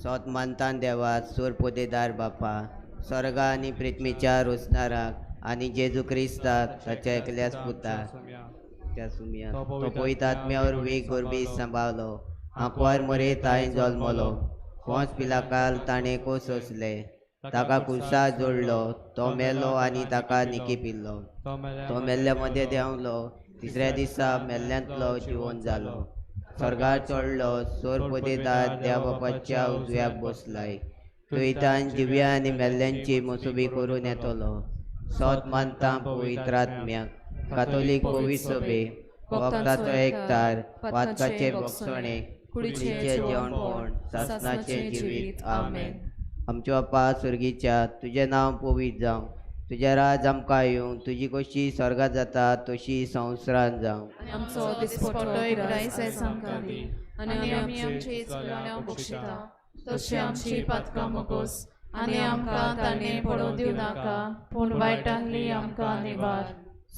सोत मानतान देवा सूर पोदेदार बापा स्वर्गा आनी पृथ्वीच्या रोसणाराक आनी जेजू क्रिस्ताक ताच्या एकल्याच पुता त्या सुमया तो पवित्र आत्म्यावर वेग गोरबी सांबाळलो आंकवार मरे ताणें जल्मलो पोंच पिलाकाल ताणें कोसोसले ताका कुर्सा जोडलो तो मेलो आनी ताका निकी पिल्लो तो मेल्ल्या मदें देंवलो तिसऱ्या दिसा मेल्ल्यांतलो जिवन जालो स्वर्गार चडलो सोर पदेदार देव बापाच्या उजव्याक बसलाय थंयतान जिव्या आनी मेल्ल्यांची मोसुबी करून येतलो. सोत मानता पवित्र आत्म्याक कातोलीक पवित्र सभे वखदाचो एकतार पातकाचे भोगसणे कुडीचें जेवणपण सासणाचें जिवीत. आमेन. आमच्या बापा सुर्गीच्या तुजें नांव पवित्र जावं, तुजें राज आमकां येवं, तुजी कशी स्वर्गात जाता तशी संवसारांत जावं. आमचो दिसपट्टो ग्रास आयज आमकां दी आनी आमी आमची चुकल्यां बक्षिता तशी आमची पातकां मोगोस आनी आमकां ताणें पडोवं दिवं नाका पूण वायटांतली आमकां निवार.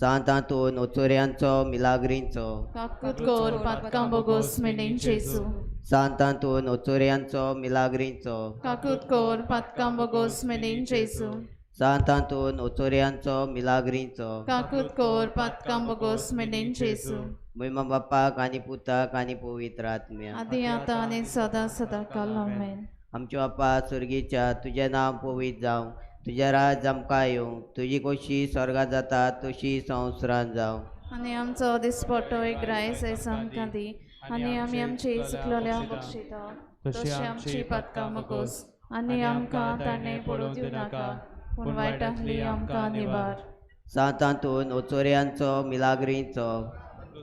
सांत आंतोन ओचोऱ्यांचो मिलाग्रींचो. काकूत कोर पातकां बोगोस मेनेन जेजू. सांत आंतोन ओचोऱ्यांचो मिलाग्रींचो. काकूत कोर पातकां बोगोस मेनेन जेजू. सांत आंतोन ओचोऱ्यांचो मिलाग्रींचो. काकूत कोर पातकां बोगोस मेनेन जेजू. महिमा बापाक आनी पुताक आनी पवित्र आत्म्याक. आदी आतां आनी सदां सदां काल. आमेन. आमच्या बापा सुर्गीच्या तुजें नांव पवित्र जावं, तुजें राज आमकां येवं, तुजी कशी स्वर्गात जाता तशी संवसारांत जावं. आनी आमचो दिसपट्टो एक ग्रास आयज आमकां दी आनी आमी आमची चुकलेल्या बक्षिता तशी आमची पातकां मोगोस आनी आमकां ताणें पडोवं दिवं नाका पूण वायटांतली आमकां निवार. सांत आंतोन ओचोऱ्यांचो मिलाग्रींचो.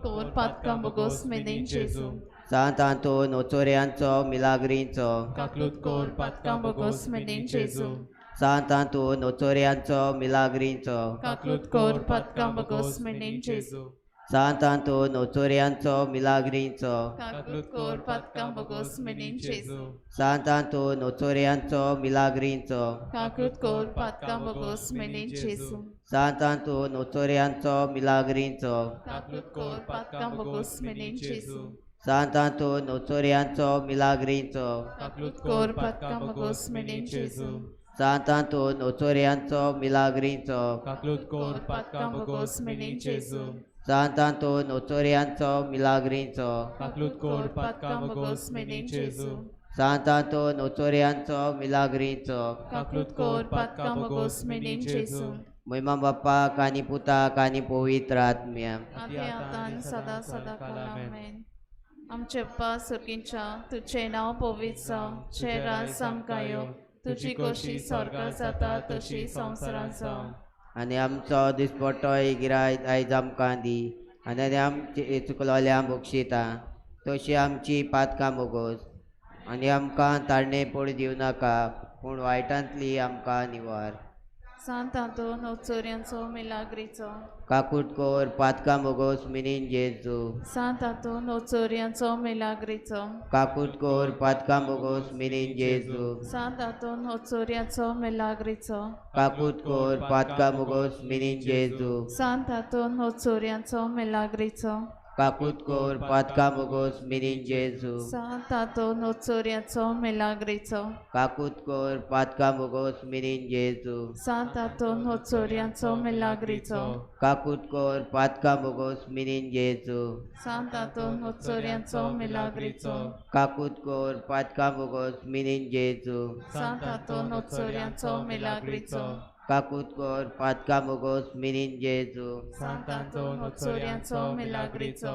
कोर पातकां बोगोस मेनेन जेजू. सांत आंतोन ओचोऱ्यांचो मिलाग्रींचो. काकूत कोर पातकां बोगोस मेनेन जेजू. सांत आंतोन ओचोऱ्यांचो मिलाग्रींचो. काकूत कोर पातकां बोगोस मेनेन जेजू. सांत आंतोन ओचोऱ्यांचो मिलाग्रींचो. काकूत कोर पातकां बोगोस मेनेन जेजू. सांत आंतोन ओचोऱ्यांचो मिलाग्रींचो. काकूत कोर पातकां बोगोस मेनेन जेजू. सांत आंतोन ओचोऱ्यांचो मिलाग्रींचो. काकूत कोर पातकां बोगोस मेनेन जेजू. सांत आंतोन ओचोऱ्यांचो मिलाग्रींचो. काकूत कोर पातकां बोगोस मेनेन जेजू. सांत आंतोन ओचोऱ्यांचो मिलाग्रींचो. काकलूत कोर पातकां बोगोस मेनेन जेजू. सांत आंतोन ओचोऱ्यांचो मिलाग्रींचो. काकलूत कोर पातकां बोगोस मेनेन जेजू. सांत आंतोन ओचोऱ्यांचो मिलाग्रींचो. काकूत कोर पातकां बोगोस मेनेन जेजू. महिमा बापाक आनी पुताक आनी पवित्र आत्म्याक. आदी आतां आनी सदां सदां काल. आमेन. आमचे बाप्पा सुर्गींच्या तुजें नांव पवित्र जावं, तुजें राज आमकां येवं, तुजी खोशी स्वर्गात जाता तशी संवसारांत जावं. आनी आमचो दिसपट्टो गिरायत आयज आमकां दी आनी आमची चुकलोल्या बक्षिता तशी आमची पातकां बोगोस आनी आमकां ताळणे पड दिवं नाका पूण वायटांतली आमकां निवार. सांत आंतोन ओचोऱ्यांचो मिलाग्रीचो. काकूट कोर पातकां बोगोस मिनीन जेजू. सांत आंतोन ओचोऱ्यांचो मिलाग्रीचो. काकूट कोर पातकां बोगोस मिनीन जेजू. सांत आंतोन ओचोऱ्यांचो मिलाग्रीचो. काकूट कोर पातकां बोगोस मिनीन जेजू. सांत आंतोन ओचोऱ्यांचो मिलाग्रीचो. काकूट कोर पातकां बोगोस मिनीन जेजू. सांत आंतोन ओचोऱ्यांचो मिलाग्रीचो. काकूट कोर पातकां बोगोस मिनीन जेजू. सांत आंतोन ओचोऱ्यांचो मिलाग्रीचो. काकूट कोर पातकां बोगोस मिनीन जेजू. सांत आंतोन ओचोऱ्यांचो मिलाग्रीचो. काकूट कोर पातकां बोगोस मिनीन जेजू. सांत आंतोन ओचोऱ्यांचो मिलाग्रीचो. काकूट कोर पातकां बोगोस मिनीन जेजू. सांत आंतोन ओचोऱ्यांचो मिलाग्रीचो.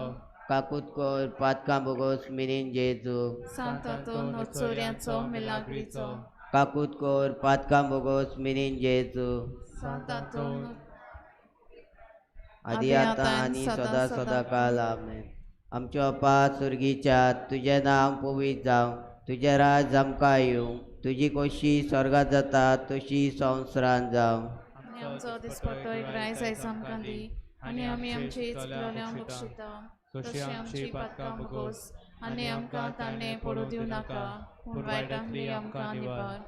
काकूट कोर पातकां बोगोस मिनीन जेजू. सांत आंतोन ओचोऱ्यांचो मिलाग्रीचो. काकूट कोर पातकां बोगोस मिनीन जेजू. सांत आंतोन आदी आतां आनी सदां सदां काल. आमेन. आमच्या बापा सुर्गीच्या तुजें नांव पवित्र जावं, तुजें राज आमकां येवं, तुजी खोशी स्वर्गात जाता तशी संवसारांत जावं. आनी आमचो दिसपट्टो एक रायस आयज आमकां दी आनी आमी आमची चुकलोल्या बक्षिता तशी आमची पातकां बोगोस आनी आमकां ताणें पडूं दिवं नाका पूण वायटांतली आमकां निवार.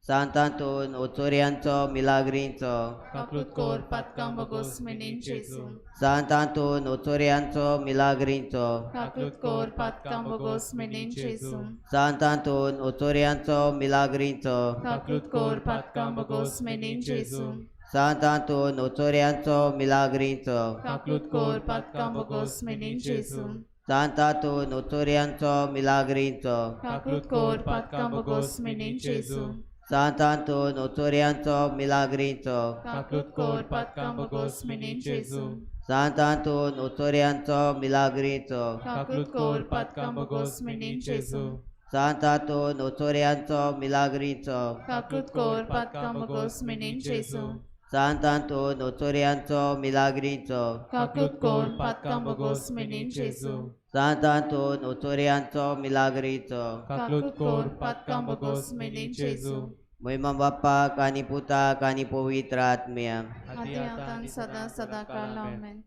सांतांतून ओचोऱ्यांचो मिलाग्रींचो काकूत कोर पातकां बगोस मिनीन जेजू सांतांतून ओचोऱ्यांचो मिलाग्रींचो काकूत कोर पातकां बगोस मिनीन जेजू सांतांतून ओचोऱ्यांचो मिलाग्रींचो काकूत कोर पातकां बगोस मिनीन जेजू सांतांतून ओचोऱ्यांचो मिलाग्रींचो काकूत कोर पातकां बगोस मिनीन जेजू सांतांतून ओचोऱ्यांचो मिलाग्रींचो काकूत कोर पातकां बगोस मिनीन जेजू सांतांतून ओचोऱ्यांचो मिलाग्रींचो काकूत कोर पातकां बगोस मिनीन जेजू सांतांतून ओचोऱ्यांचो मिलाग्रींचो काकूत कोर पातकां बगोस मिनीन जेजू सांतांतून ओचोऱ्यांचो मिलाग्रींचो काकूत कोर पातकां बगोस मिनीन जेजू सांतांतून ओचोऱ्यांचो मिलाग्रींचो काकूत कोर पातकां बगोस मिनीन जेजू सांतांतून ओचोऱ्यांचो मिलाग्रींचो काकूत कोर पातकां बगोस मिनीन जेजू महिमा बाप्पाक आनी पुताक आनी पवित्र आत्म्याक आदी आतां सदां सदां काल आमेन.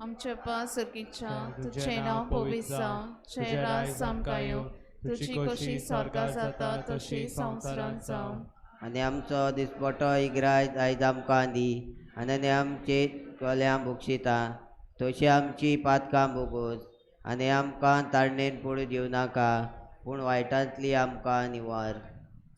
आमच्या पा सुर्गीच्या तुझें नांव पवित्र जावं, तुजें राज आमकां येवं, तुजी खोशी स्वर्गार जाता तशी संवसारांत जावं. आनी आमचो दिसपटो इग्रायत आयज आमकां दी आनी आनी आमचे कोल्यां भोगशिता तशी आमची पातकां भोगोस आनी आमकां ताळणेन पडूं दिवं नाका पूण वायटांतली आमकां निवार.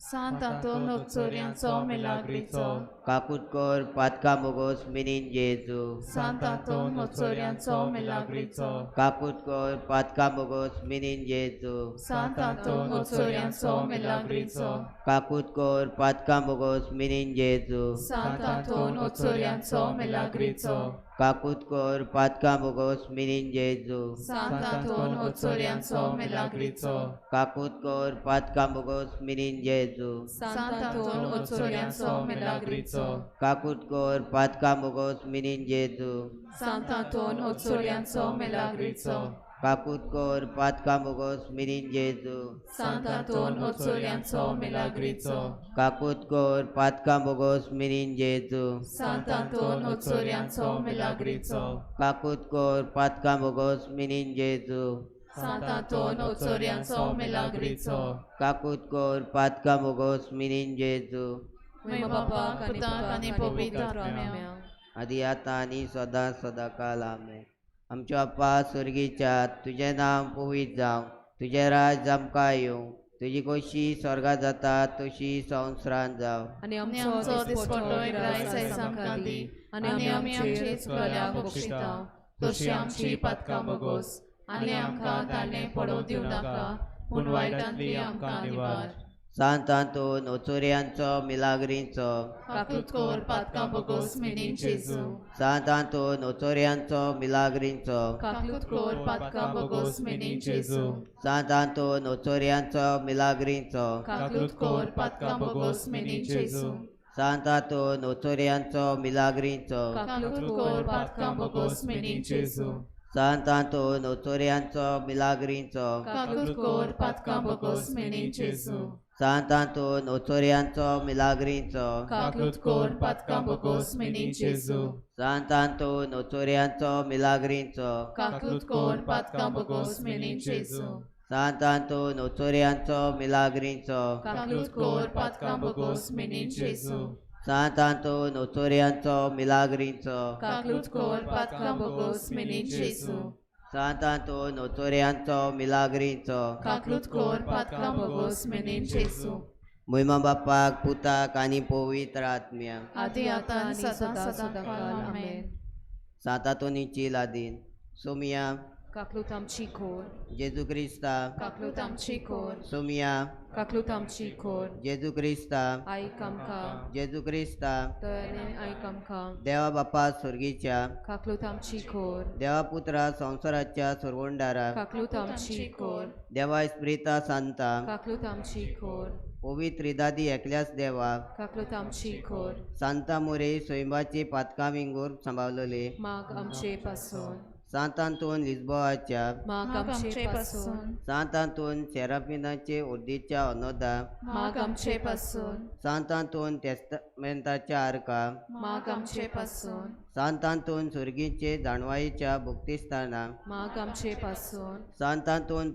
सांत आंतोन चोरयांचो मिलाग्रीचो काकूत कर पातकां भोगोस मिनीन जेजू. सांत आंतोन चोरयांचो मिलाग्रीचो काकूत कर पातकां भोगोस मिनीन जेजू. सांत आंतोन चोरयांचो मिलाग्रीचो काकूत कर पातकां भोगोस मिनीन जेजू. सांत आंतोन चोरयांचो मिलाग्रीचो काकूत कर पातकां भोगोस मिनीन जेजू. सांत आंतोन चोरयांचो मिलाग्रीचो काकूत कर पातकां भोगोस मिनीन जेजू. सांत आंतोन चोरयांचो मिलाग्रीचो काकूत कर पातकां भोगोस मिनीन जेजू. सांत आंतोन चोरयांचो मिलाग्रीचो काकूत कर पातकां भोगोस मिनीन जेजू. सांत आंतोन चोरयांचो मिलाग्रीचो काकूत कर पातकां भोगोस मिनीन जेजू. सांत आंतोन चोरयांचो मिलाग्रीचो काकूत कर पातकां भोगोस मिनीन जेजू. सांत आंतोन चोरयांचो मिलाग्रीचो काकूत कर पातकां भोगोस मिनीन जेजू. महिमा बापाक पुताक आनी पवित्र आत्म्याक आदी आतां आनी सदां सदां काल आमेन. आमच्या बाप्पा स्वर्गीच्या तुजें नांव पवित्र जावं, तुजें राज आमकां येवं, तुजी खोशी स्वर्गात जाता तशी संवसारांत जावं. आनी आनी आमचो आमचो दिसपटो दिसपटो ग्रास ग्रास आयज आमकां दी आनी आमी आमची चुकल्या बक्षिता तशी आमची पातकां बगोस आनी आमकां ताणें पडोवं दिवं नाका पूण वायटांतली आमकां निवार. सांत आंतोन ओचोऱ्यांचो मिलाग्रींचो काकूत कोर पातकां बगोस मिनीन जेजू. सांत आंतोन ओचोऱ्यांचो मिलाग्रींचो काकूत कोर पातकां बगोस मिनीन जेजू. सांत आंतोन ओचोऱ्यांचो मिलाग्रींचो काकूत कोर पातकां बगोस मिनीन जेजू. सांत आंतोन ओचोऱ्यांचो मिलाग्रींचो काकूत कोर पातकां बगोस मिनीन जेजू. सांत आंतोन ओचोऱ्यांचो मिलाग्रींचो काकूत कोर पातकां बगोस मिनीन जेजू. सांत आंतोन ओचोऱ्यांचो मिलाग्रींचो काकूत कोर पातकां बगोस मिनीन जेजू. सांत आंतोन ओचोऱ्यांचो मिलाग्रींचो काकूत कोर पातकां बगोस मिनीन जेजू. सांत आंतोन ओचोऱ्यांचो मिलाग्रींचो काकूत कोर पातकां बगोस मिनीन जेजू. सांत आंतोन ओचोऱ्यांचो मिलाग्रींचो काकूत कोर पातकां बगोस मिनीन जेजू. सांत आंतोन ओचोऱ्यांचो मिलाग्रींचो काकूत कोर पातकां बगोस मिनीन जेजू. महिमा बाप्पाक पुताक आनी पवित्र आत्म्याक आदी आतां आनी सदां सदां काल आमेन. सांतातोनीची लादीन सोमिया काकलूत आमची खोर जेजू क्रिस्ता काकूत आमची कोर सोमिया काकलूत आमची खोर जेजू क्रिस्ता आयक आमकां जेजू क्रिस्ता दयाने आयक आमकां देवा बापा स्वर्गीच्या काकलूत आमची खोर देवा पुत्रा संवसाराच्या सोरवंडारा काकलूत आमची खोर देवा इस्प्रिता सांता काकलूत आमची खोर पवित्र दादी एकल्याच देवा काकलूत आमची खोर सांता मोरे स्वयंबाची पातकां विंगूर सांबावलेले माग आमचे पासून सांत आंतोन लिस्बोआच्या माग माग आमचे आमचे पासून पासून सांत आंतोन सेराफिनाचे उर्दीच्या अनोदा माग आमचे पासून सांत आंतोन तेस्तामेंताच्या आर्का माग आमचे पासून सांत आंतोन सुर्गीचे जाणवायेच्या भुक्तिस्थाना माग आमचे पासून सांत आंतोन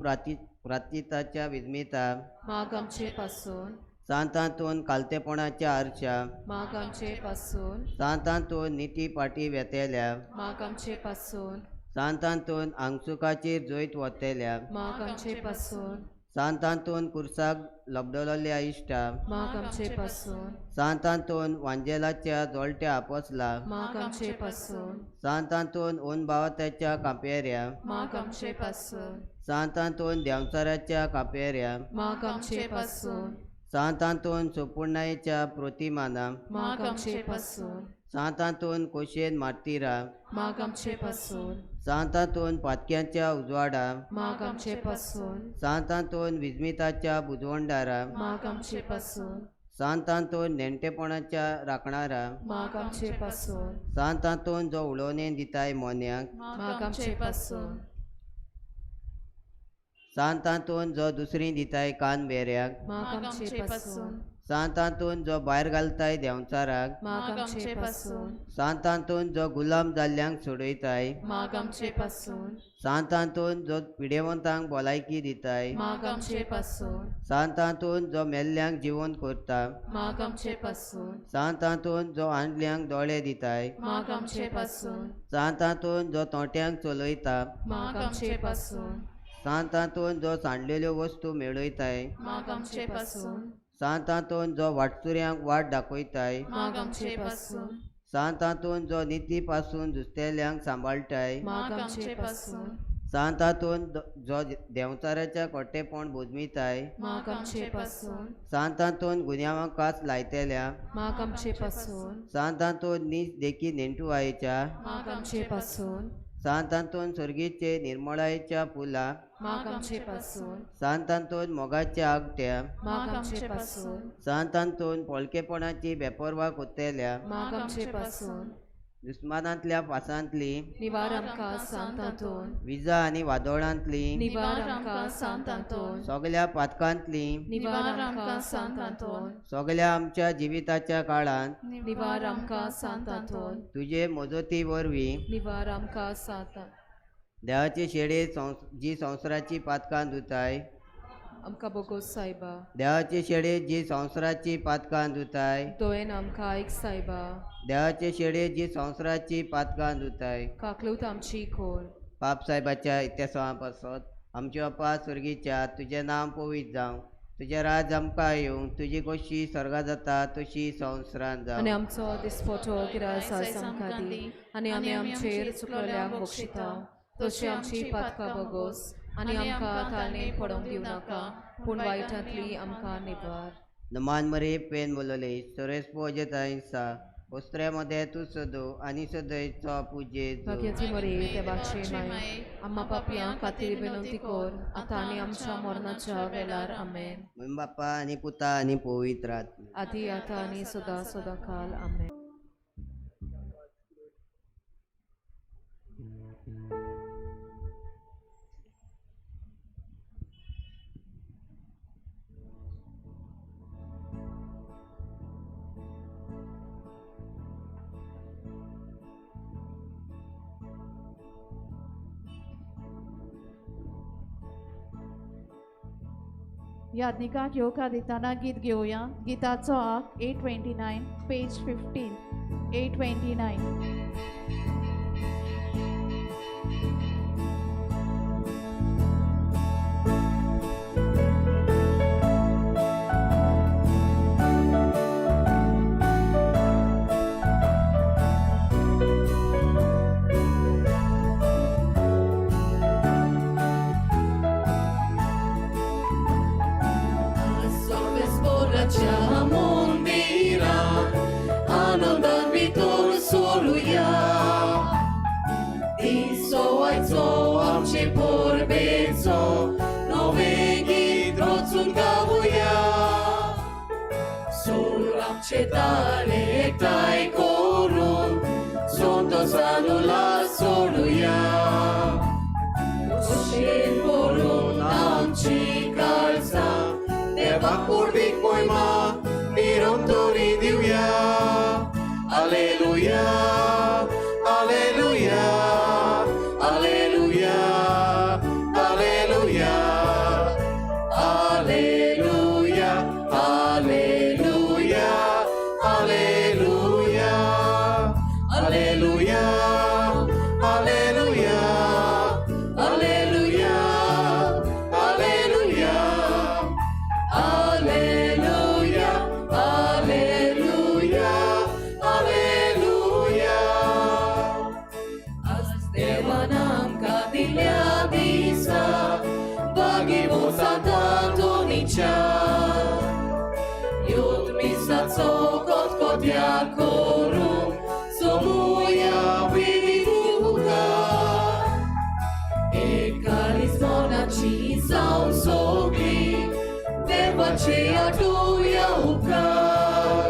प्रातिताच्या विस्मिता माग आमचे पासून सांतांतून कालतेपणाच्या आरशा, माग आमचे पासून. सांतांतून निती पाटी वेतेल्या, माग आमचे पासून. सांतांतून आंगसुकाचेर जैत वतेल्या, माग आमचे पासून. सांतांतून कुर्साक लबडलोल्या इश्टा, माग आमचे पासून. सांतांतून वांजेलाच्या जोळट्या आपसला, माग आमचे पासून. सांतांतून ओनभावात्याच्या कांपेऱ्या, माग आमचे पासून. सांतांतून देंवचाराच्या कांपेऱ्या, माग आमचे पासून. सांतांतून सुपुर्णायेच्या प्रतिमाना, माग आमचे पासून. सांतांतून कोशेन मार्तिरा, माग आमचे पासून. सांतांतून पातक्यांच्या उजवाडा, माग आमचे पासून. सांतांतून विजमिताच्या बुजवंडारा, माग आमचे पासून. सांतांतून नेणटेपणाच्या राखणारा, माग आमचे पासून. सांतांतून जो उलोवणें दिताय मोन्याक, माग आमचे पासून. सांतांतून जो दुसरी दिताय कान बेऱ्याक, माग आमचे पासून. सांतांतून जो भायर घालताय देंवचाराक, माग आमचे पासून. सांतांतून जो गुलाम जाल्ल्यांक सोडयताय, माग आमचे पासून. सांतांतून जो पिडेवंतांक भलायकी दिताय, माग आमचे पासून. सांतांतून जो मेल्ल्यांक जिवंत करता, माग आमचे पासून. सांतांतून जो आंडल्यांक दोळे दिताय, माग आमचे पासून. सांतांतून जो तोंट्यांक चलयता, माग आमचे पासून. सांतांतून जो सांडलेल्यो वस्तू मेळयताय, माग आमचे पासून. सांतांतून जो वाटसुऱ्यांक वाट दाखयताय, माग आमचे पासून. सांतांतून जो निती पासून झुजतेल्यांक सांबाळटाय, माग आमचे पासून. सांतांतून जो देंवचाराच्या कोटेपण बोजमिताय, माग आमचे पासून. सांतांतून गुन्यांवांक कास लायतेल्या, माग आमचे पासून. सांतांतून नीच देखी नेणटुवायेच्या, माग आमचे पासून. सांतांतून सर्गीचे निर्मळायेच्या फुलां, माग आमचे पासून. सांतांतून मोगाच्या आगट्या, माग आमचे पासून. सांतांतून पोलकेपणाची बेपर्वा कोत्तेल्या, माग आमचे पासून. दुस्मानांतल्या फासांतली, निवार आमकां सांत आंतोन. विजा आनी वादोळांतली, निवार आमकां सांत आंतोन. सगल्या पातकांतली, निवार आमकां सांत आंतोन. सगल्या आमच्या जिविताच्या काळांत निवार आमकां सांत आंतोन. तुजे मजती वरवीं निवार आमकां सांत देवाची शेळी जी संवसाराची पातकां धुताय, आमकां बोगोस सायबा. देवाची शेळी जी संवसाराची पातकां धुताय, दोयेन आमकां आयक सायबा. देवाची शेळी जी संवसाराची पातकां धुताय, काकलूत आमची खोर. पाप साहेबाच्या इतिहासा पासत आमच्या बापा स्वर्गीच्या तुजें नांव पवित्र जावं, तुजें राज आमकां येवं, तुजी गोशी स्वर्गा जाता तशी संवसारांत आनी जावं. आमचो दिसपटो गिरास आयज आमकां दी आनी आमी आमचेर चुकलेल्यांक बक्षिता तशी आमची पातकां बोगोस आनी आमकां ताळणे पडोवंक दिवं नाका पूण वायटांतली आमकां निवार. नमान मरे पेन बोलले सुरेश पोजेता वस्त्र्यामध्ये तूं सदो आनी सदयचो पुजे भाग्याची मरे देवाचे माये आम्हा पापयां खातीर विनंती कर आतां आनी आमच्या मरणाच्या वेळार. आमेन. बाप्पा आनी पुता आनी पवित्र आत्मा. आदी आतां आनी सदां सदां काल. आमेन. याज्ञिकाक येवकार दितना गीत घेवया. गिताचो आंक 829 पेज 15 829. Alleluia, alleluia, alleluia, alleluia, alleluia, alleluia. सांतांतोनीच्या युद्ध मिसाचो कोतकोत्या करूंक सोमुया विधी मुखार एका लिस्बोनाची जावन सगळी देवाचे आठोवया उपकार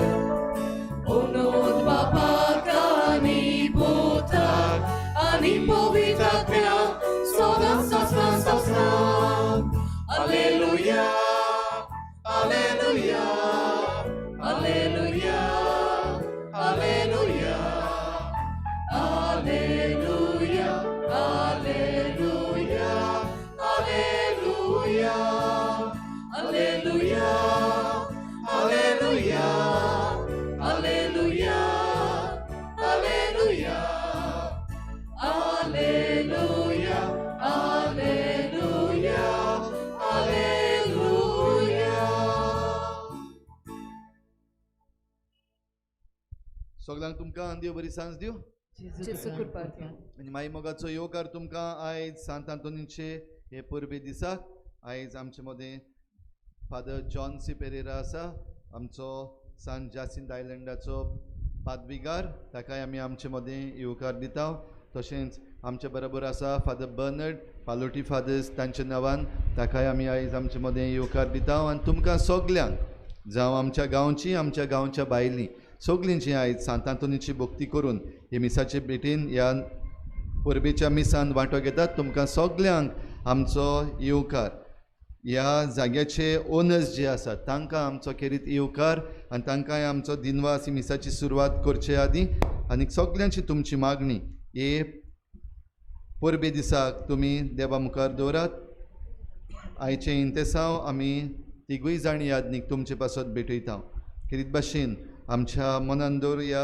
ओनोद बापाक आनी पुताक आनी पवित्र आत्म्याक सदां सदां सदां. Alleluia, Alleluia, Alleluia, Alleluia, Alleluia, Alleluia, Alleluia, Alleluia, Alleluia, Alleluia, Alleluia, Alleluia, Alleluia, Alleluia. सगळ्यांक तुमकां देव बरी सांज दिवं. जेजू कृपा दिवं. आनी माई मोगाचो येवकार तुमकां आयज सांत आंतोनीचे हे परबे दिसाक. आयज आमचे मदें फादर जॉन सी पेरेरा आसा, आमचो सान जासिंत आयलंडाचो पादविगार, ताकाय आमी आमचे मदें येवकार दिता. तशेंच आमचे बरोबर आसा फादर बर्नर्ड पालोटी फादर्स तांच्या नांवान, ताकाय आमी आयज आमचे मदें येवकार दिता. आनी तुमकां सगल्यांक, जावं आमच्या गांवची, आमच्या गांवच्या बायलीं सगलींची आयज सांत आंतोनीची भक्ती करून हे मिसाचे भेटीन, ह्या परबेच्या मिसान वांटो घेतात, तुमकां सगल्यांक आमचो येवकार. ह्या जाग्याचे ओनर्स जे आसात तांकां आमचो खेरीत येवकार आनी तांकांय आमचो दिनवास ही मिसाची सुरवात करचे आदीं. आनी सगल्यांची तुमची मागणी हे परबे दिसाक तुमी देवा मुखार दवरात. आयचें इंतेसांव आमी तिगूय जाण यादनीक तुमचे पासत भेटयता. खेरीत भाशेन आमच्या मनान दवरुया,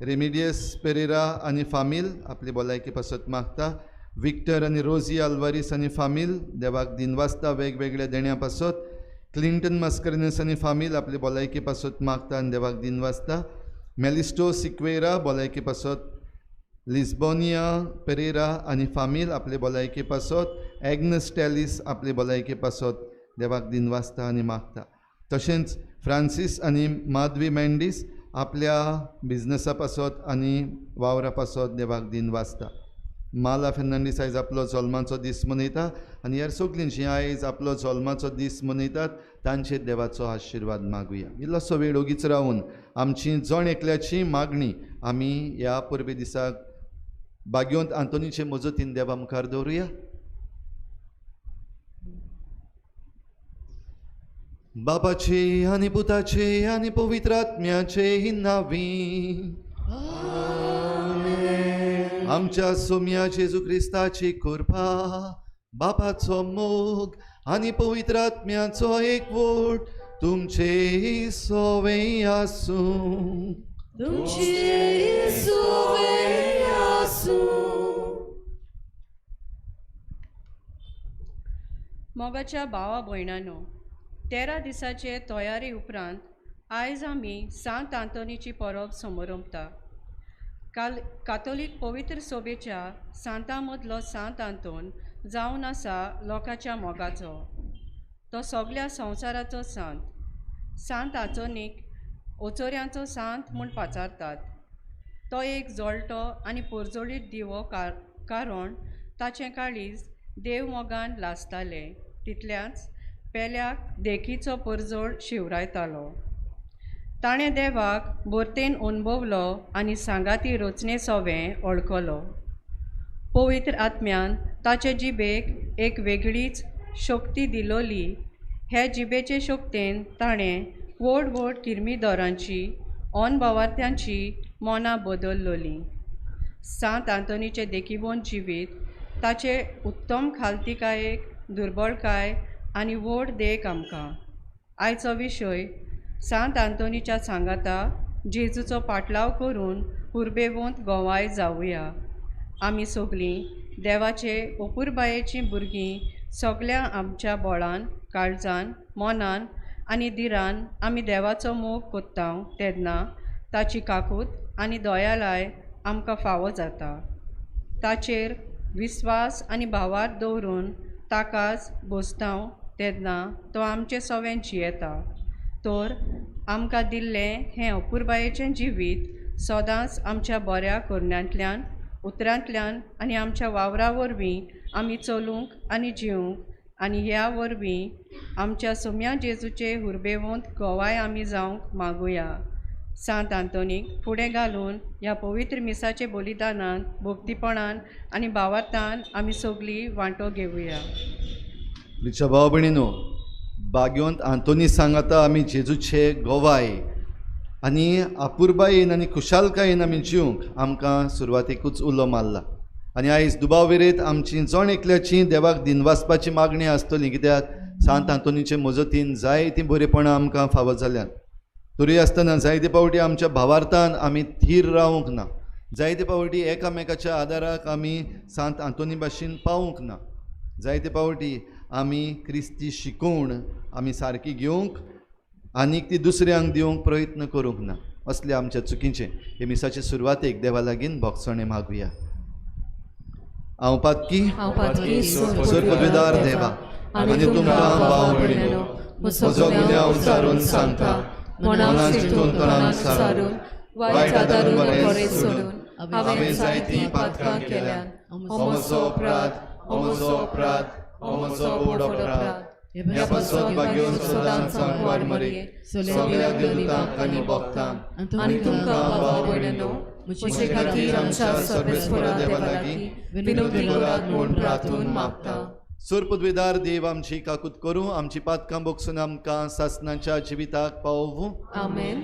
रेमिडियस पेरेरा आनी फामील आपली भलायकी पासत मागता. विक्टर आनी रोजी आल्वारीस आनी फामील देवाक दिनवासता वेगवेगळ्या देण्या पासत. क्लिंटन मास्करेनस आनी फामील आपली भलायकी पासत मागता आनी देवाक दिनवासता. मेलिस्टो सिक्वेरा भलायकी पासत. लिस्बोनिया पेरेरा आनी फामील आपले भलायके पासत. एग्नस टेलिस आपले भलायके पासत देवाक दिनवासता आनी मागता. तशेंच फ्रांसीस आनी माधवी मेंडीस आपल्या बिजनसा पासत आनी वावरा पासत देवाक दिनवासता. माला फेर्नांडीस आयज आपलो जल्माचो दीस मनयता आनी ह्या सगलीं जीं आयज आपलो जल्माचो दीस मनयतात तांचेर देवाचो आशिर्वाद मागुया. इल्लोसो वेळ ओगीच रावून आमची जण एकल्याची मागणी आमी ह्या परबे दिसाक भाग्यवंत आंतोनीचे मजतीन देवा मुखार दवरुया. बापाचे आनी पुताचे आनी पवित्र आत्म्याचे नांवी. आमच्या सोम्या जेजू क्रिस्ताची कृपा, बापाचो मोग आनी पवित्र आत्म्याचो एकवट तुमचे सोवे आसूं. तुमचे सोवे आसूं. मोगाच्या भावा भयणानो, 13 दिसाचे तयारी उपरांत आयज आमी सांत आंतोनीची परब समरंपता. काल कातोलीक पवित्र सोबेच्या सांतां मदलो सांत आंतोन जावन आसा लोकांच्या मोगाचो. तो सगल्या संवसाराचो सांत. सांत आंतोनीक ओचोऱ्यांचो सांत म्हूण पाचारतात. तो एक जळटो आनी पोरजोळीत दिवो कारण ताचें काळीज देव मोगान लासतालें, तितल्याच पेल्याक देखीचो परजोळ शिवरायतालो. ताणें देवाक भरतेन अणभवलो आनी सांगाती रचणे सोवें वळखलो. पवित्र आत्म्यान ताचे जिबेक एक वेगळीच शक्ती दिलोली. हे जिबेचे शक्तेन ताणें व्हड व्हड किर्मीदोरांची अनभावार्थ्यांची मनां बदललोलीं. सांत आंतोनीचें देखीबोन जिवीत ताचे उत्तम खालतिकायेक, दुर्बळकाय आनी व्हड देख आमकां. आयचो विशय सांत आंतोनीच्या सांगाता जेजूचो पाटलाव करून पुर्बेवंत गोवाय जावया. आमी सगलीं देवाचे अपुरबायेचीं भुरगीं सगल्या आमच्या बोळान, काळजान, मनान आनी धिरान आमी देवाचो मोग कोत्ता तेन्ना ताची काकूत आनी दयालाय आमकां फावो जाता. ताचेर विस्वास आनी भावार्थ दवरून ताकाच भोजतांव तेन्ना तो आमचे सवें जियेता. तर आमकां दिल्लें हें अपुरबायेचें जिवीत सदांच आमच्या बऱ्या करण्यांतल्यान, उतरांतल्यान आनी आमच्या वावरा वरवीं आमी चलूंक आनी जिवंक आनी ह्या वरवीं आमच्या सोम्या जेजूचे हुरबेवंत गोवाय आमी जावंक मागुया. सांत आंतोनीक फुडें घालून ह्या पवित्र मिसाचे बलिदानान भक्तीपणान आनी भावार्थान आमी सगळीं वांटो घेवया. प्रिच्या भाव भयणीनो, भाग्यवंत आंतोनी सांगाता आमी जेजूचे गोवाय आनी अपुरबायेन आनी खुशालकायेन आमी जिवंक आमकां सुरवातेकूच उलो मारला. आनी आयज दुबाव विरेत आमची जण एकल्याची देवाक दिनवासपाची मागणी आसतली, कित्याक सांत आंतोनीचे मजतीन जायतीं बरेपणां आमकां फावो जाल्यात. तरी आसतना जायते फावटी आमच्या भावार्थान आमी थीर रावंक ना, जायते फावटी एकामेकाच्या आदाराक आमी सांत आंतोनी भाशेन पावूंक ना, जायते फावटी आमी क्रिस्ती शिकोवण आमी सारकी घेवंक आनीक ती दुसऱ्यांक दिवंक प्रयत्न करूंक ना. असले आमच्या चुकीचें हे मिसाचे सुरवातेक देवा लागीं भोगसणें मागुया. हांव पातकी सोरपदवीदार देवा आनी तुमकां भाव भयणीनो म्हजो गुन्यांव सारून सांगता, मनान चिंतून तोंडान सारून वायट आदारून बरें सोडून हांवें जायतीं पातकां केल्यात. हो म्हजो अपराध, हो म्हजो अपराध, हो म्हजो व्हड अपराध. ह्या पासत भाग्योन सदांच सांकवार मरे सगळ्या देवतांक आनी भक्तांक आनी तुमकां भाव भयणीनो म्हजे खातीर आमच्या सर्वेस्परा देवा लागीं विनवती करात म्हूण प्रार्थून मागता. सोरपदवेदार देव आमची काकूत करूं, आमची पातकां बोगसून आमकां सासणाच्या जिविताक पावोवं. आमेन.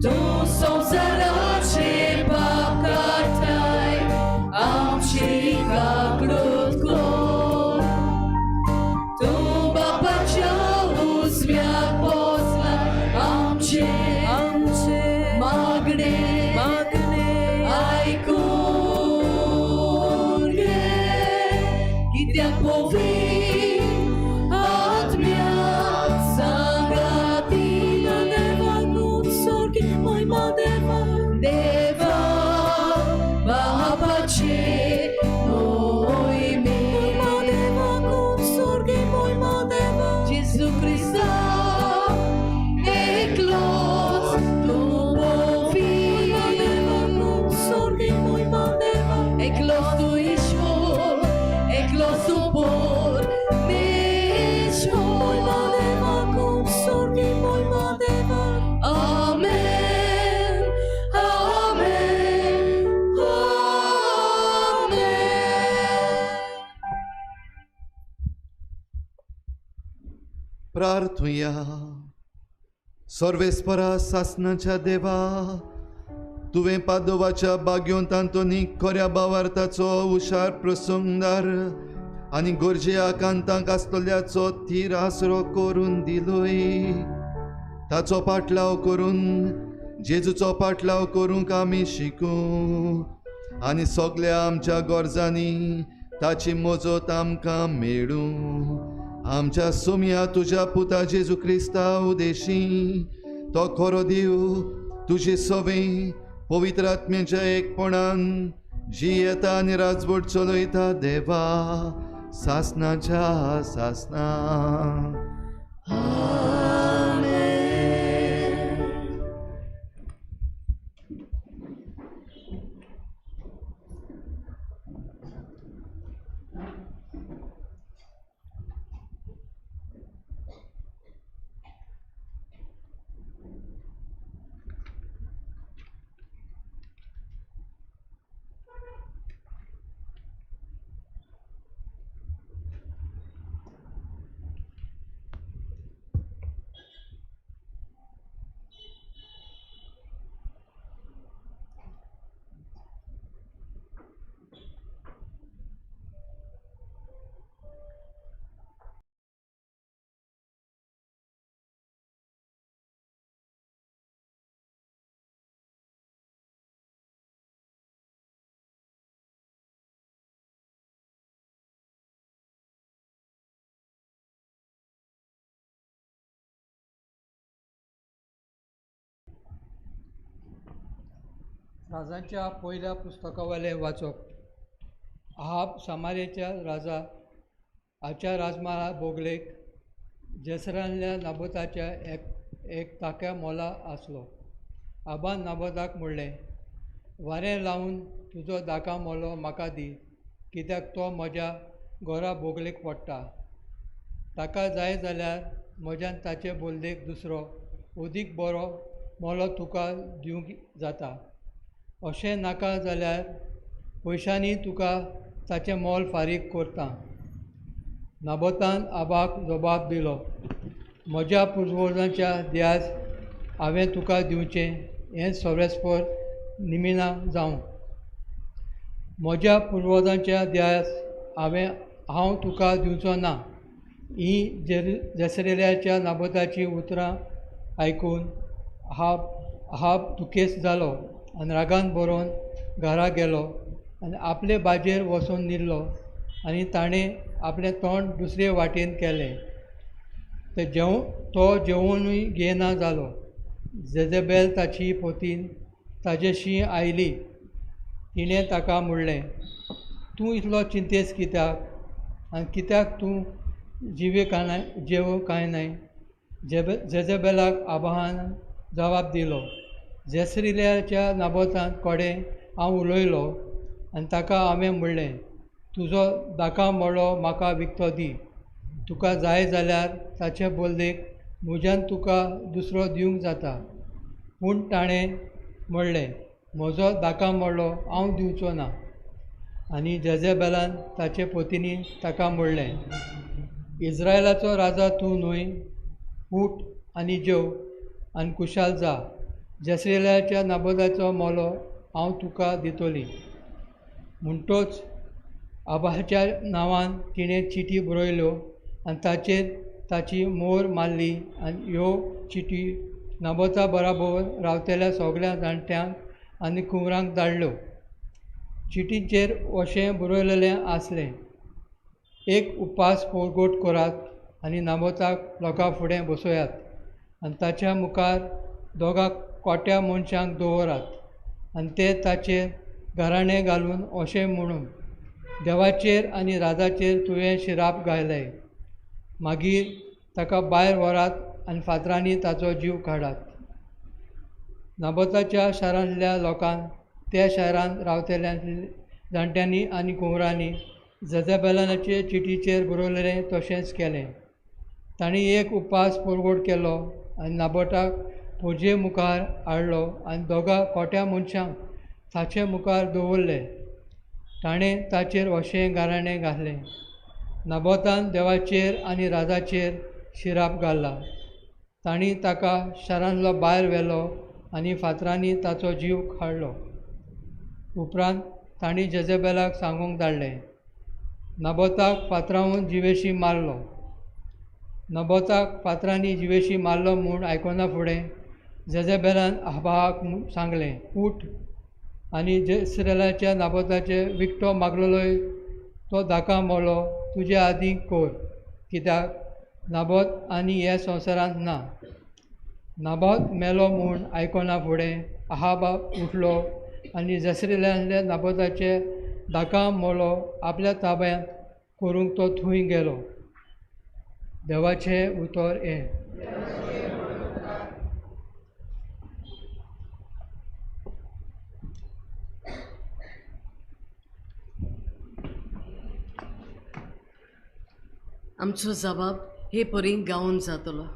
Tu sou प्रार्थुया. सर्वेस्परा सासनाच्या देवा, तुवें पादोवाच्या बाग्योंत आंतोनीक खऱ्या भावार्थाचो हुशार प्रसंगदार आनी गरजे आकांतांक आसतल्याचो थीर आसरो करून दिलोय. ताचो पाटलाव करून जेजूचो पाटलाव करूंक आमी शिकूं आनी सगल्या आमच्या गरजांनी ताची मजत आमकां मेळूं. आमच्या सोम्या तुज्या पुता जेजू क्रिस्ता उदेशी तो खरो देव तुजे सवे पवित्र आत्म्याच्या एकपणान जियेता आनी राजवट चलयता देवा सासनाच्या सासना. राजांच्या पयल्या पुस्तकावयलें वाचप. आहाब सामारेच्या राजा हाच्या राजमाला बोगलेक जेसरांतल्या नाबोताच्या एक ताक्या मोला आसलो. आबान नाबोताक म्हणलें, वारें लावन तुजो दाका मोलो म्हाका दी, कित्याक तो म्हज्या गोरा बोगलेक पडटा. ताका जाय जाल्यार म्हज्यान ताचे बोल्लेक दुसरो अदीक बरो मोलो तुका दिवंक जाता. अशें नाका जाल्यार पयशांनी तुका ताचें मोल फारीक करता. नाबोतान आबाक जबाब दिलो, म्हज्या पुर्वजांच्या ध्यास हांवें तुका दिवचें हें सर्वेस्पर निमिना जावं. म्हज्या पुर्वजांच्या ध्यास हांव तुका दिवचो ना. ही जेसरेल्याच्या नाबोताचीं उतरां आयकून हाब दुखेस्त जालो आनी रागान बरोवन घरा गेलो आनी आपले बाजेर वचून न्हिदलो आनी ताणें आपलें तोंड दुसरे वाटेन केलें. तो जेवणूय घेयना जालो. जेजेबेल ताची पोतीन ताजेशी आयली. तिणें ताका म्हणलें, तूं इतलो चिंतेस्त कित्याक आनी कित्याक तूं जिवे जेव कांय नाय? जेजेबेलाक आबाहान जबाब दिलो, जेसरिल्याच्या नाबोता कडेन हांव उलयलो आनी ताका हांवें म्हणलें, तुजो दाका मोळो म्हाका विकतो दी. तुका जाय जाल्यार ताचे बदलेक म्हज्यान तुका दुसरो दिवंक जाता. पूण ताणें म्हणलें, म्हजो दाका मोळो हांव दिवचो ना. आनी जेजेबेलान ताचे पोतींनी ताका म्हणलें, इस्रायलाचो राजा तूं न्हय? उठ आनी जेव आनी खुशाल जा. जेसरेल्याच्या नाबोदाचो मोलो हांव तुका दितली. म्हणटोच आबाच्या नांवान तिणें चिटी बरयल्यो आनी ताचेर ताची मोर मारली आनी ह्यो चिटी नाबोता बराबर रावतल्या सगळ्या जाणट्यांक आनी कुंवरांक धाडल्यो. चिटीचेर अशें बरयलेलें आसलें, एक उपास परगट करात आनी नाबोताक लोकां फुडें बसयात आनी ताच्या मुखार दोगां कोट्या मनशांक दवरात आनी ते ताचेर घराणें घालून अशें म्हणून, देवाचेर आनी राजाचेर तुवें शिराप घायले. मागीर ताका भायर व्हरात आनी फातरांनी ताचो जीव काडात. नाबोताच्या शारांतल्या लोकांक त्या शारांत रावतल्या जाणट्यांनी आनी कुंवरांनी जेजेबेलाचे चिटीचेर बरयलें तशेंच केलें. तांणी एक उपास परगट केलो आनी नाबोटाक पुजे मुखार हाडलो आनी दोगां कोट्या मनशांक ताचे मुखार दवरले. ताणें ताचेर अशें गाराणें घालें, नाबोतान देवाचेर आनी राजाचेर शिराप घाला. तांणी ताका शारांतलो भायर व्हेलो आनी फातरांनी ताचो जीव काडलो. उपरांत तांणी जेजेबेलाक सांगूंक धाडलें, नबोताक फातरावन जिवेशी मारलो. नबोताक फातरांनी जिवेशी मारलो म्हूण आयकना फुडें जेजेबेलान अहाबाक सांगलें, उठ आनी जेसरेलाच्या नाबोताचे विकटो मागलेलोय तो धाका मोलो तुजे आदीं कर, कित्याक नाबोत आनी ह्या संवसारांत ना. नाबोत मेलो म्हूण आयकना फुडें अहाब उठलो आनी जेसरेलांतल्या नाबोताचे धाका मोलो आपल्या ताब्यांत करूंक तो थंय गेलो. देवाचें उतर हें. आमचो जबाब हे परी गावन जातलो.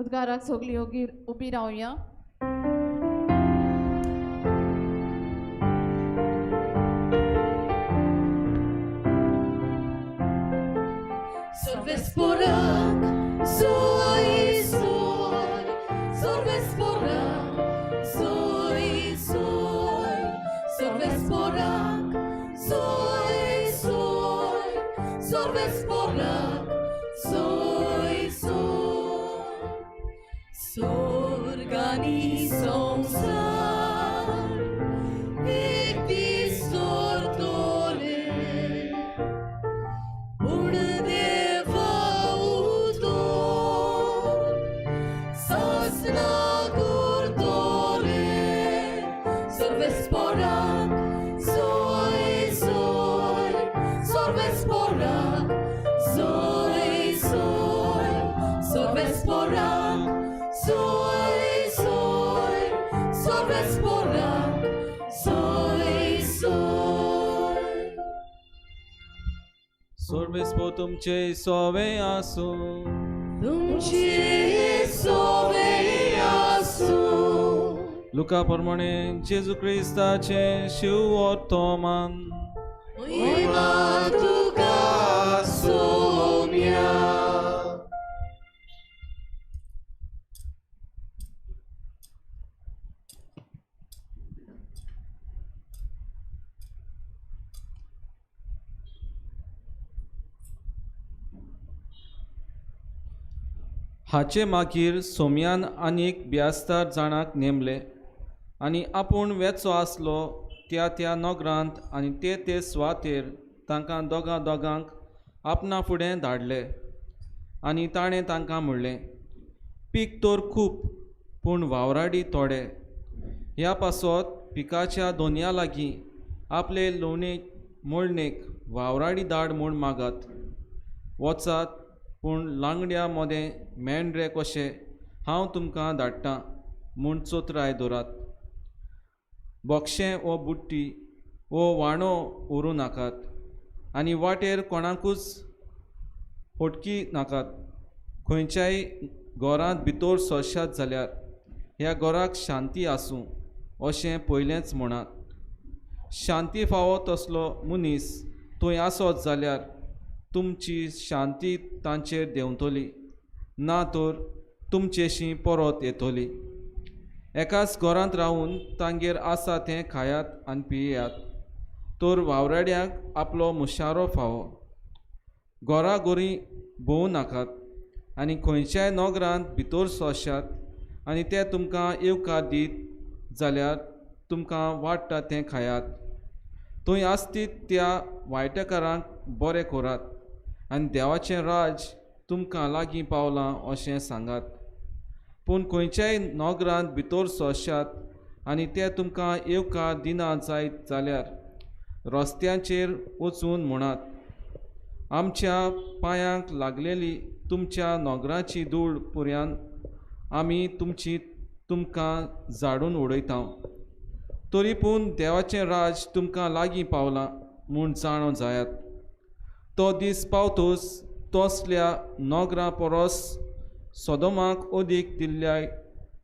उद्गाराक सगळीं उबी रावया. Sorvesporak, zoe zoe, sorvesporak, zoe zoe, sorvesporak, zoe zoe, sorvesporak, zoe zoe. Sorgani संसार एक दीस सोरतोले, पूण देवा उदोर सासना करतोले. Sorvesporak, zoe zoe, sorvesporak, zoe zoe, sorvesporak, zoe zoe, sorvesporak, zoe zoe. सोर्बेस्पो तुमचे सोवे आसूं. तुमचे सोवे आसूं. लुका प्रमाणे जेजू क्रिस्ताचें शिव वर्तमान. महिमा तुका सोम्या. हाचे मागीर सोम्यान आनीक ब्यास्तार जाणांक नेमले आनी आपूण वेचो आसलो त्या त्या नगरांत आनी ते ते सुवातेर तांकां दोगां दोगांक आपणा फुडें धाडले. आनी ताणें तांकां म्हणलें, पीक तर खूब पूण वावराडी थोडे. ह्या पासत पिकाच्या दोनया लागीं आपले लोणे मोडणेक वावराडी धाड म्हूण मागात. वचात, पूण लांगड्या मदें मेंढरे कशे हांव तुमकां धाडटां म्हूण चोत्राय दवरात. बोक्षें वो बुट्टी वो वाणो व्हरूं नाकात आनी वाटेर कोणाकूच फटकी नाकात. खंयच्याय घरांत भितर सरशात जाल्यार ह्या घराक शांती आसूं अशें पयलेंच म्हणात. शांती फावो तसलो मनीस थंय आसत जाल्यार तुमची शांती तांचेर देंवतली, ना तर तुमचेशी परत येतली. एकाच घरांत रावून तांगेर आसा तें खायात आनी पियात, तर वावराड्यांक आपलो मुशारो फावो. घरा गोरी भोंवू नाकात आनी खंयच्याय नगरांत भितर सरशात आनी ते तुमकां येवकार दीत जाल्यार तुमकां वाडटा तें खायात. थंय आसतीत त्या वायटकारांक बरें करात आनी देवाचें राज तुमकां लागीं पावलां अशें सांगात. पूण खंयच्याय नगरांत भितर सरशात आनी ते तुमकां येवकार दिना जायत जाल्यार रस्त्यांचेर वचून म्हणात, आमच्या पांयांक लागलेली तुमच्या नगराची धूळ पुऱ्यान आमी तुमची तुमकां झाडून उडयता. तरी पूण देवाचें राज तुमकां लागीं पावलां म्हूण जाणो जायात. तो दीस पावतूच तसल्या नगरा परस सोदोमाक अदीक दिल्ल्या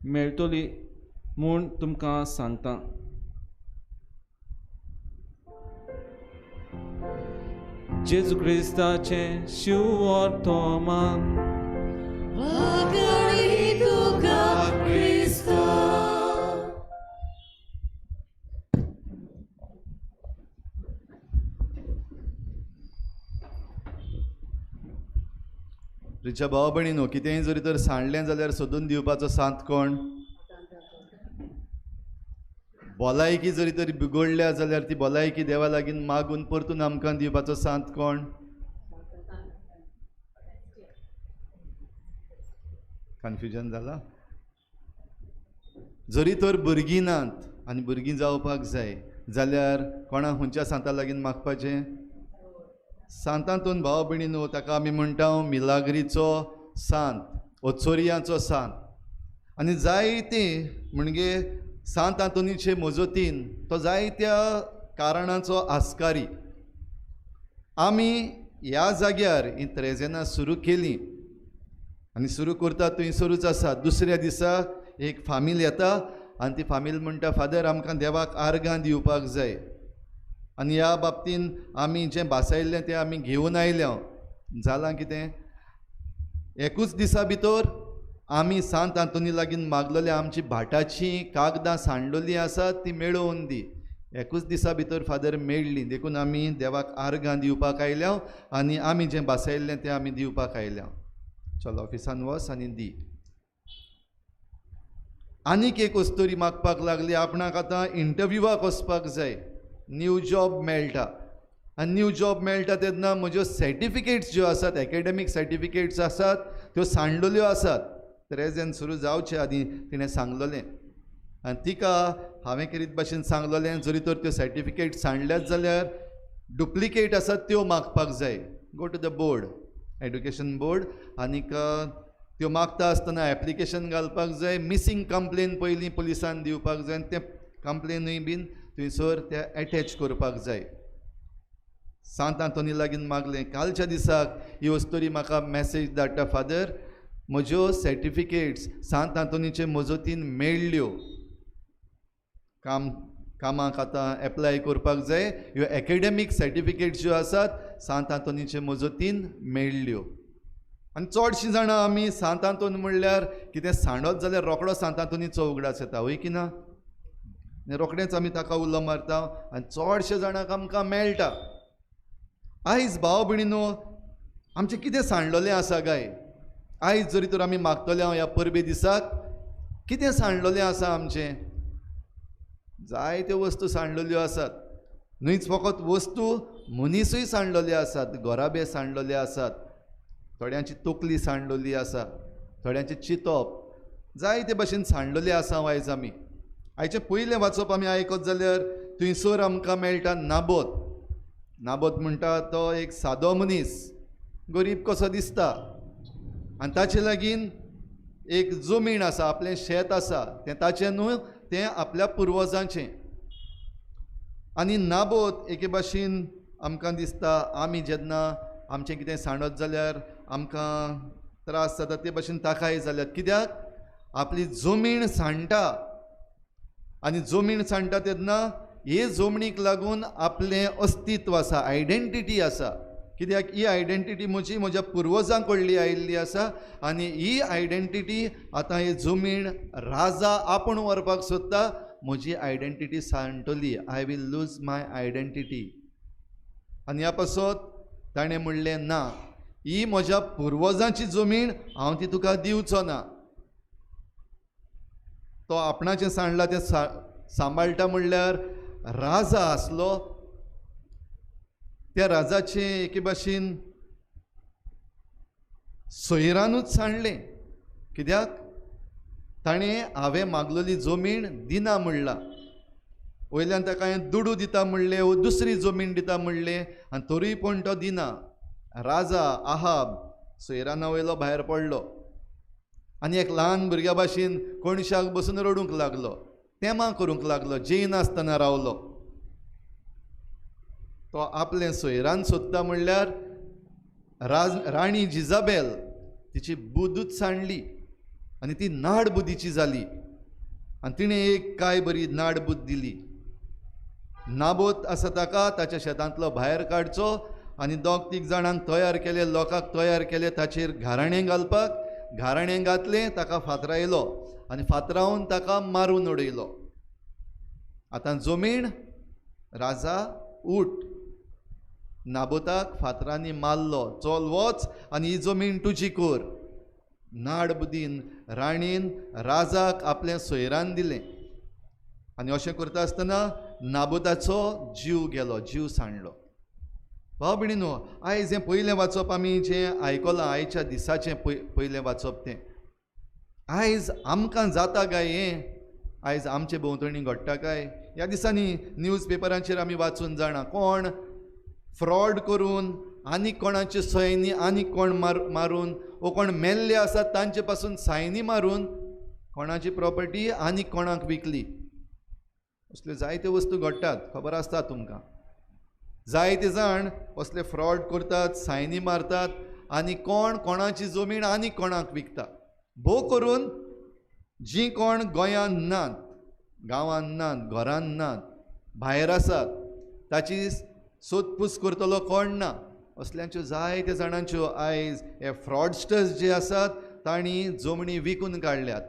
मेळटली म्हूण तुमकां सांगता. जेजू क्रिस्ताचें शिव वर्तमान. वागळी तुका क्रिस्ता. रिच्या भाव भयणीनो, कितेंय जरी तर सांडलें जाल्यार सोदून दिवपाचो सांत कोण? भलायकी जरी तरी बिगडल्या जाल्यार ती भलायकी देवा लागीं मागून परतून आमकां दिवपाचो सांत कोण? कन्फ्युजन जाला. जरी तर भुरगीं नात आनी भुरगीं जावपाक जाय जाल्यार कोणा खंयच्या सांता लागीं मागपाचें? सांतांतून भाव भयणीनो, ताका आमी म्हणटा मिलाग्रीचो सांत, ओचोरियांचो सांत. आनी जायते म्हणजे सांत आंतोनीचे मजतीन तो जायत्या कारणाचो आस्कारी. आमी ह्या जाग्यार ही त्रेजेनां सुरू केली आनी सुरू करता थंयसरूच आसा. दुसऱ्या दिसा एक फामील येता आनी ती फामील म्हणटा, फादर आमकां देवाक आर्गां दिवपाक जाय आनी ह्या बाबतीन आमी जें भासायल्लें तें आमी घेवन आयल्या. जालां कितें, एकूच दिसा भितर आमी सांत आंतोनी लागीं मागलेले आमची भाटाची कागदां सांडलेलीं आसात ती मेळोवन दी. एकूच दिसा भितर फादर मेळ्ळी. देखून आमी देवाक आर्गां दिवपाक आयल्या आनी आमी जें भासयल्लें तें आमी दिवपाक आयल्या. चल ऑफिसान वच आनी दी. आनीक एक वस्तोरी मागपाक लागली, आपणाक आतां इंटरव्युवाक वचपाक जाय, न्यू जॉब मेळटा आनी न्यू जॉब मेळटा तेन्ना म्हज्यो सर्टिफिकेट्स ज्यो आसात, एकेडमीक सर्टिफिकेट्स आसात त्यो सांडलेल्यो आसात. त्रेजेन सुरू जावचे आदीं तिणें सांगलेलें आनी तिका हांवें करीत भाशेन सांगलेलें, जरी तर त्यो सर्टिफिकेट सांडल्यात जाल्यार डुप्लिकेट आसात त्यो मागपाक जाय. Go to the board, education board, आनीक त्यो मागता आसतना एप्लिकेशन घालपाक जाय. मिसींग कंप्लेन पयलीं पुलिसान दिवपाक जाय आनी तें कंप्लेनूय बीन थंयसर ते एटॅच करपाक जाय. सांत आंतोनी लागीं मागलें. कालच्या दिसाक ही वस्तोरी म्हाका मॅसेज धाडटा, फादर म्हज्यो सर्टिफिकेट्स सांत आंतोनीचे मजतीन मेळ्ळ्यो, कामाक आतां एप्लाय करपाक जाय. ह्यो एकेडमीक सर्टिफिकेट्स ज्यो आसात सांत आंतोनीचे मजतीन मेळ्ळ्यो. आनी चडशीं जाणां आमी सांत आंतोन म्हणल्यार कितें सांडत जाल्यार रोकडो सांत आंतोनीचो उगडास येता, वय की ना? रोखडेंच आमी ताका उलो मारता आनी चडशे जाणांक आमकां मेळटा. आयज भाव भयणीनो आमचें कितें सांडलेलें आसा काय? आयज जरी तर आमी मागतले हांव ह्या परबे दिसाक, कितें सांडलेलें आसा आमचें? जायत्यो वस्तू सांडलेल्यो आसात. न्हयच फकत वस्तू, मनीसूय सांडलेले आसात, घराबे सांडलेले आसात, थोड्यांची तकली सांडलेली आसा, थोड्यांचें चिंतप, जायते भाशेन सांडलेले आसा आयज आमी. आयचें पयलें वाचप आमी आयकत जाल्यार थंयसर आमकां मेळटा नाबोत. नाबोत म्हणटा तो एक सादो मनीस, गरीब कसो दिसता आनी ताचे लागीं एक जमीन आसा, आपलें शेत आसा, तें ताचें न्हू, तें आपल्या पुर्वजांचें. आनी नाबोत एके भाशेन आमकां दिसता आमी जेन्ना आमचें कितें सांडत जाल्यार आमकां त्रास जाता ते भाशेन ताकाय जाल्यात. कित्याक? आपली जमीन सांडटा आनी जमीन सांडटा तेन्ना हे जमनीक लागून आपलें अस्तित्व आसा, आयडेंटिटी आसा. कित्याक ही आयडेंटिटी म्हजी म्हज्या पुर्वजां कडली आयिल्ली आसा आनी ही आयडेंटिटी आतां ही जमीन राजा आपूण व्हरपाक सोदता, म्हजी identity सांडटली. I will lose my identity. आनी ह्या पासत ताणें म्हणलें ना, ही म्हज्या पुर्वजांची जमीन, हांव ती तुका दिवचो ना. तो आपणाचें सांडला तें सांबाळटा म्हणल्यार राजा आसलो, त्या राजाचें एके भाशेन सोयरानूच सांडलें. कित्याक? ताणें हांवें मागलेली जमीन दिना म्हणला, वयल्यान ताका हांवें दुडू दिता म्हणलें वो दुसरी जमीन दिता म्हणलें आनी तरूय पूण तो दिना. राजा आहाब सोयराना वयलो भायर पडलो आनी एक ल्हान भुरग्या भाशेन कोणशाक बसून रडूंक लागलो, तेमां करूंक लागलो, जेयनासतना रावलो. तो आपलें सोयरान सोदता म्हणल्यार राणी जिजाबेल तिची बुदूच सांडली आनी ती नाडबुदीची जाली आनी तिणें एक काय बरी नाडबूद दिली. नाबोत आसा ताका ताच्या शेतांतलो भायर काडचो आनी दोग तीग जाणांक तयार केले, लोकांक तयार केले ताचेर घाराणें घालपाक. घाराणें घातलें, ताका फातरायलो आनी फातरावन ताका मारून उडयलो. आतां जमीन राजा उठ, नाबोताक फातरांनी मारलो, चल वच आनी ही जमीन तुजी कर. नाडबुदीन राणीन राजाक आपलें सोयरान दिलें आनी अशें करता आसतना नाबोताचो जीव गेलो, जीव सांडलो. भाव भयणीनो, आयज हें पयलें वाचप आमी जें आयकलां, आयच्या दिसाचें पयलें वाचप तें आयज आमकां जाता काय हें? आयज आमचे भोंवतणी घडटा काय? ह्या दिसांनी न्यूज पेपरांचेर आमी वाचून जाणा, कोण फ्रॉड करून आनी कोणाचे सयनी आनी कोण मारून वो कोण मेल्ले आसात तांचे पासून सायनी मारून कोणाची प्रॉपर्टी आनी कोणाक विकली. असल्यो जायत्यो वस्तू घडटात, खबर आसता तुमकां. जायते जाण असले फ्रॉड करतात, सायनी मारतात आनी कोण कोणाची जमीन आनी कोणाक विकता. भोव करून जीं कोण गोंयांत नात, गांवांत नात, घरांत नात, भायर आसात, ताची सोदपूस करतलो कोण ना. असल्यांच्यो जायत्या जाणांच्यो आयज हे फ्रॉडस्टर्स जे आसात तांणी जमणी विकून काडल्यात.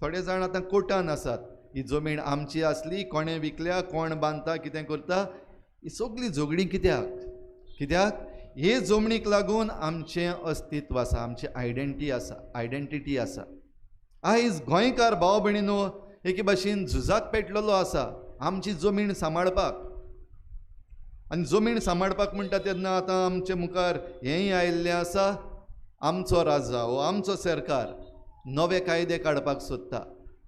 थोडे जाण आतां कोर्टान आसात, ही जमीन आमची आसली, कोणें विकल्या, कोण बांदता, कितें करता, ही सगळीं झगडीं कित्याक? कित्याक हे जमनीक लागून आमचें अस्तित्व आसा, आमची आयडेंटी आसा, आयडेंटिटी आसा. आयज गोंयकार भाव भयणीनो एके भाशेन झुजाक पेटलेलो आसा आमची जमीन सांबाळपाक. आनी जमीन सांबाळपाक म्हणटा तेन्ना आतां आमचे मुखार हेंय आयिल्लें आसा, आमचो राजा वो आमचो सरकार नवे कायदे काडपाक सोदता.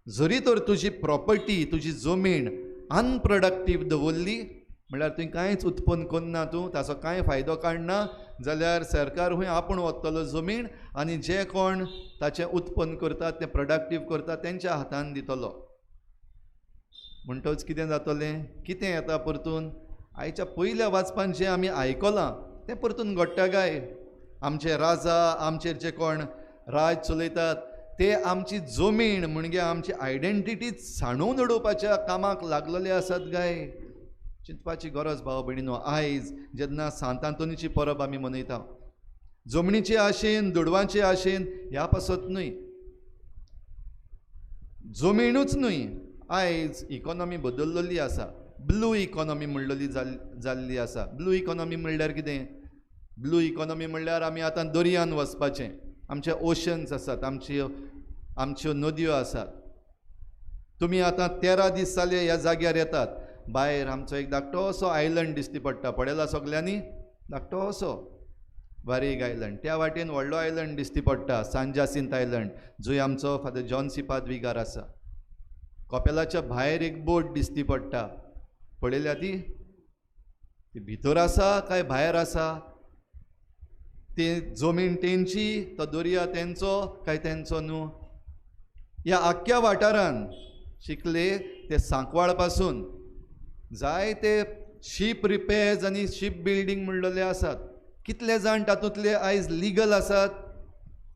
जरी तर तुजी प्रॉपर्टी, तुजी जमीन अनप्रोडक्टीव दवरली म्हणल्यार तुवें कांयच उत्पन्न करना, तूं ताचो कांय फायदो काडना जाल्यार सरकार हुंय आपूण वतलो जमीन आनी जे कोण ताचें उत्पन्न करतात तें प्रोडक्टीव करतात तेंच्या हातान दितलो. म्हणटच कितें जातलें, कितें येता परतून? आयच्या पयल्या वाचपान जें आमी आयकलां तें परतून घडटा काय? आमचे राजा, आमचेर जे कोण राज चलयतात ते आमची जमीन म्हणजे आमची आयडेंटिटी सांडून उडोवपाच्या कामाक लागलेले आसात काय? चिंतपाची गरज भाव भयणीनो. आयज जेन्ना सांत आंतोनीची परब आमी मनयता, जमनीचे आशेन, दुडवांचे आशेन ह्या पासत न्हय, जमीनूच न्हय, आयज इकॉनॉमी बदल्लेली आसा. ब्लू इकॉनॉमी म्हणलेली जाल्ली आसा. ब्लू इकॉनॉमी म्हणल्यार कितें? ब्लू इकॉनॉमी म्हणल्यार आमी आतां दर्यान वचपाचें, आमचे ओशन्स आसात, आमच्यो नदयो आसात. तुमी आतां 13 दीस जाले ह्या जाग्यार येतात, भायर आमचो एक धाकटो असो आयलंड दिसती पडटा, पळयला सगल्यांनी, धाकटो असो बारीक आयलंड. त्या वाटेन व्हडलो आयलंड दिसती पडटा, सान जासिंत आयलंड, जंय आमचो फादर जॉन सी पादविगार आसा. कपेलाच्या भायर एक बोट दिसती पडटा, पळयल्या ती? ती भितर आसा काय भायर आसा? ती जमीन तेंची, तो दर्या तेंचो काय तेंचो न्हू? ह्या आख्ख्या वाठारान शिकले ते सांकवाळ पासून जायते शीप रिपेर्स आनी शीप बिल्डींग म्हणलेले आसात. कितले जाण तातूंतले आयज लिगल आसात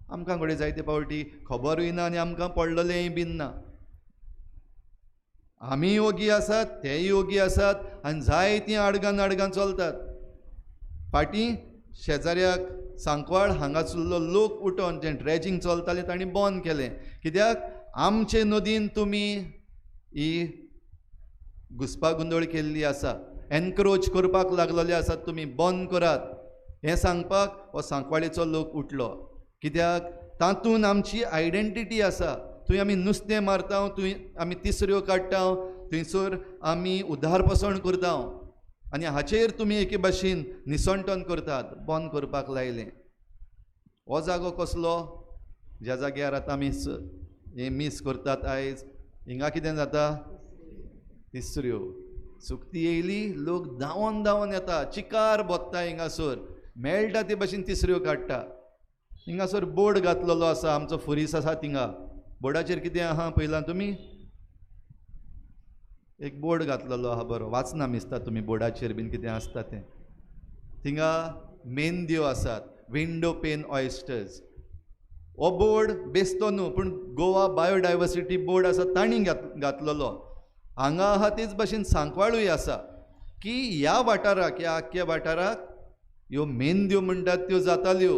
आमकां घडये जायते फावटी खबरूय ना आनी आमकां पडलेलेंय बीन ना. आमी योगी आसात, तेय योगी आसात आनी जायतीं आडगां आडगां चलतात. फाटीं शेजाऱ्याक सांकवाळ हांगासरलो लोक उठोन जें ड्रेजींग चलतालें तांणी बंद केलें. कित्याक? आमचे नदीन तुमी ही घुसपागोंदळ केल्ली आसा, एनक्रोच करपाक लागलेले आसात, तुमी बंद करात हें सांगपाक हो सांकवाळेचो लोक उठलो. कित्याक? तातूंत आमची आयडेंटिटी आसा. थंय आमी नुस्तें मारता, थंय आमी तिसऱ्यो काडटा, थंयसर आमी उदारपसण करता आनी हाचेर तुमी एके भाशेन निसणटन करतात. बंद करपाक लायलें. हो जागो कसलो? ज्या जाग्यार आतां आमी हें मीस करतात आयज, हिंगा कितें जाता? तिसऱ्यो. सुकती येयली, लोक धांवन धांवन येता, चिकार बोत्ता हिंगासर, मेळटा ते भाशेन तिसऱ्यो काडटा. हिंगासर बोर्ड घातलेलो आसा, आमचो फुरीस आसा थिंगा. बोर्डाचेर कितें आहा पळयलां तुमी? एक बोर्ड घातलेलो आहा, बरो वाचना मिसता तुमी बोर्डाचेर बीन कितें आसता तें. थिंगा मेंदयो आसात, विंडो पेन ऑयस्टर्स. हो बोर्ड बेस्तो न्हू, पूण गोवा बायोडायवर्सिटी बोर्ड आसा तांणी घातलेलो. हांगा आहा तेच भाशेन सांकवाळूय आसा की ह्या वाठाराक, ह्या आख्ख्या वाठाराक ह्यो मेंदयो म्हणटात त्यो जाताल्यो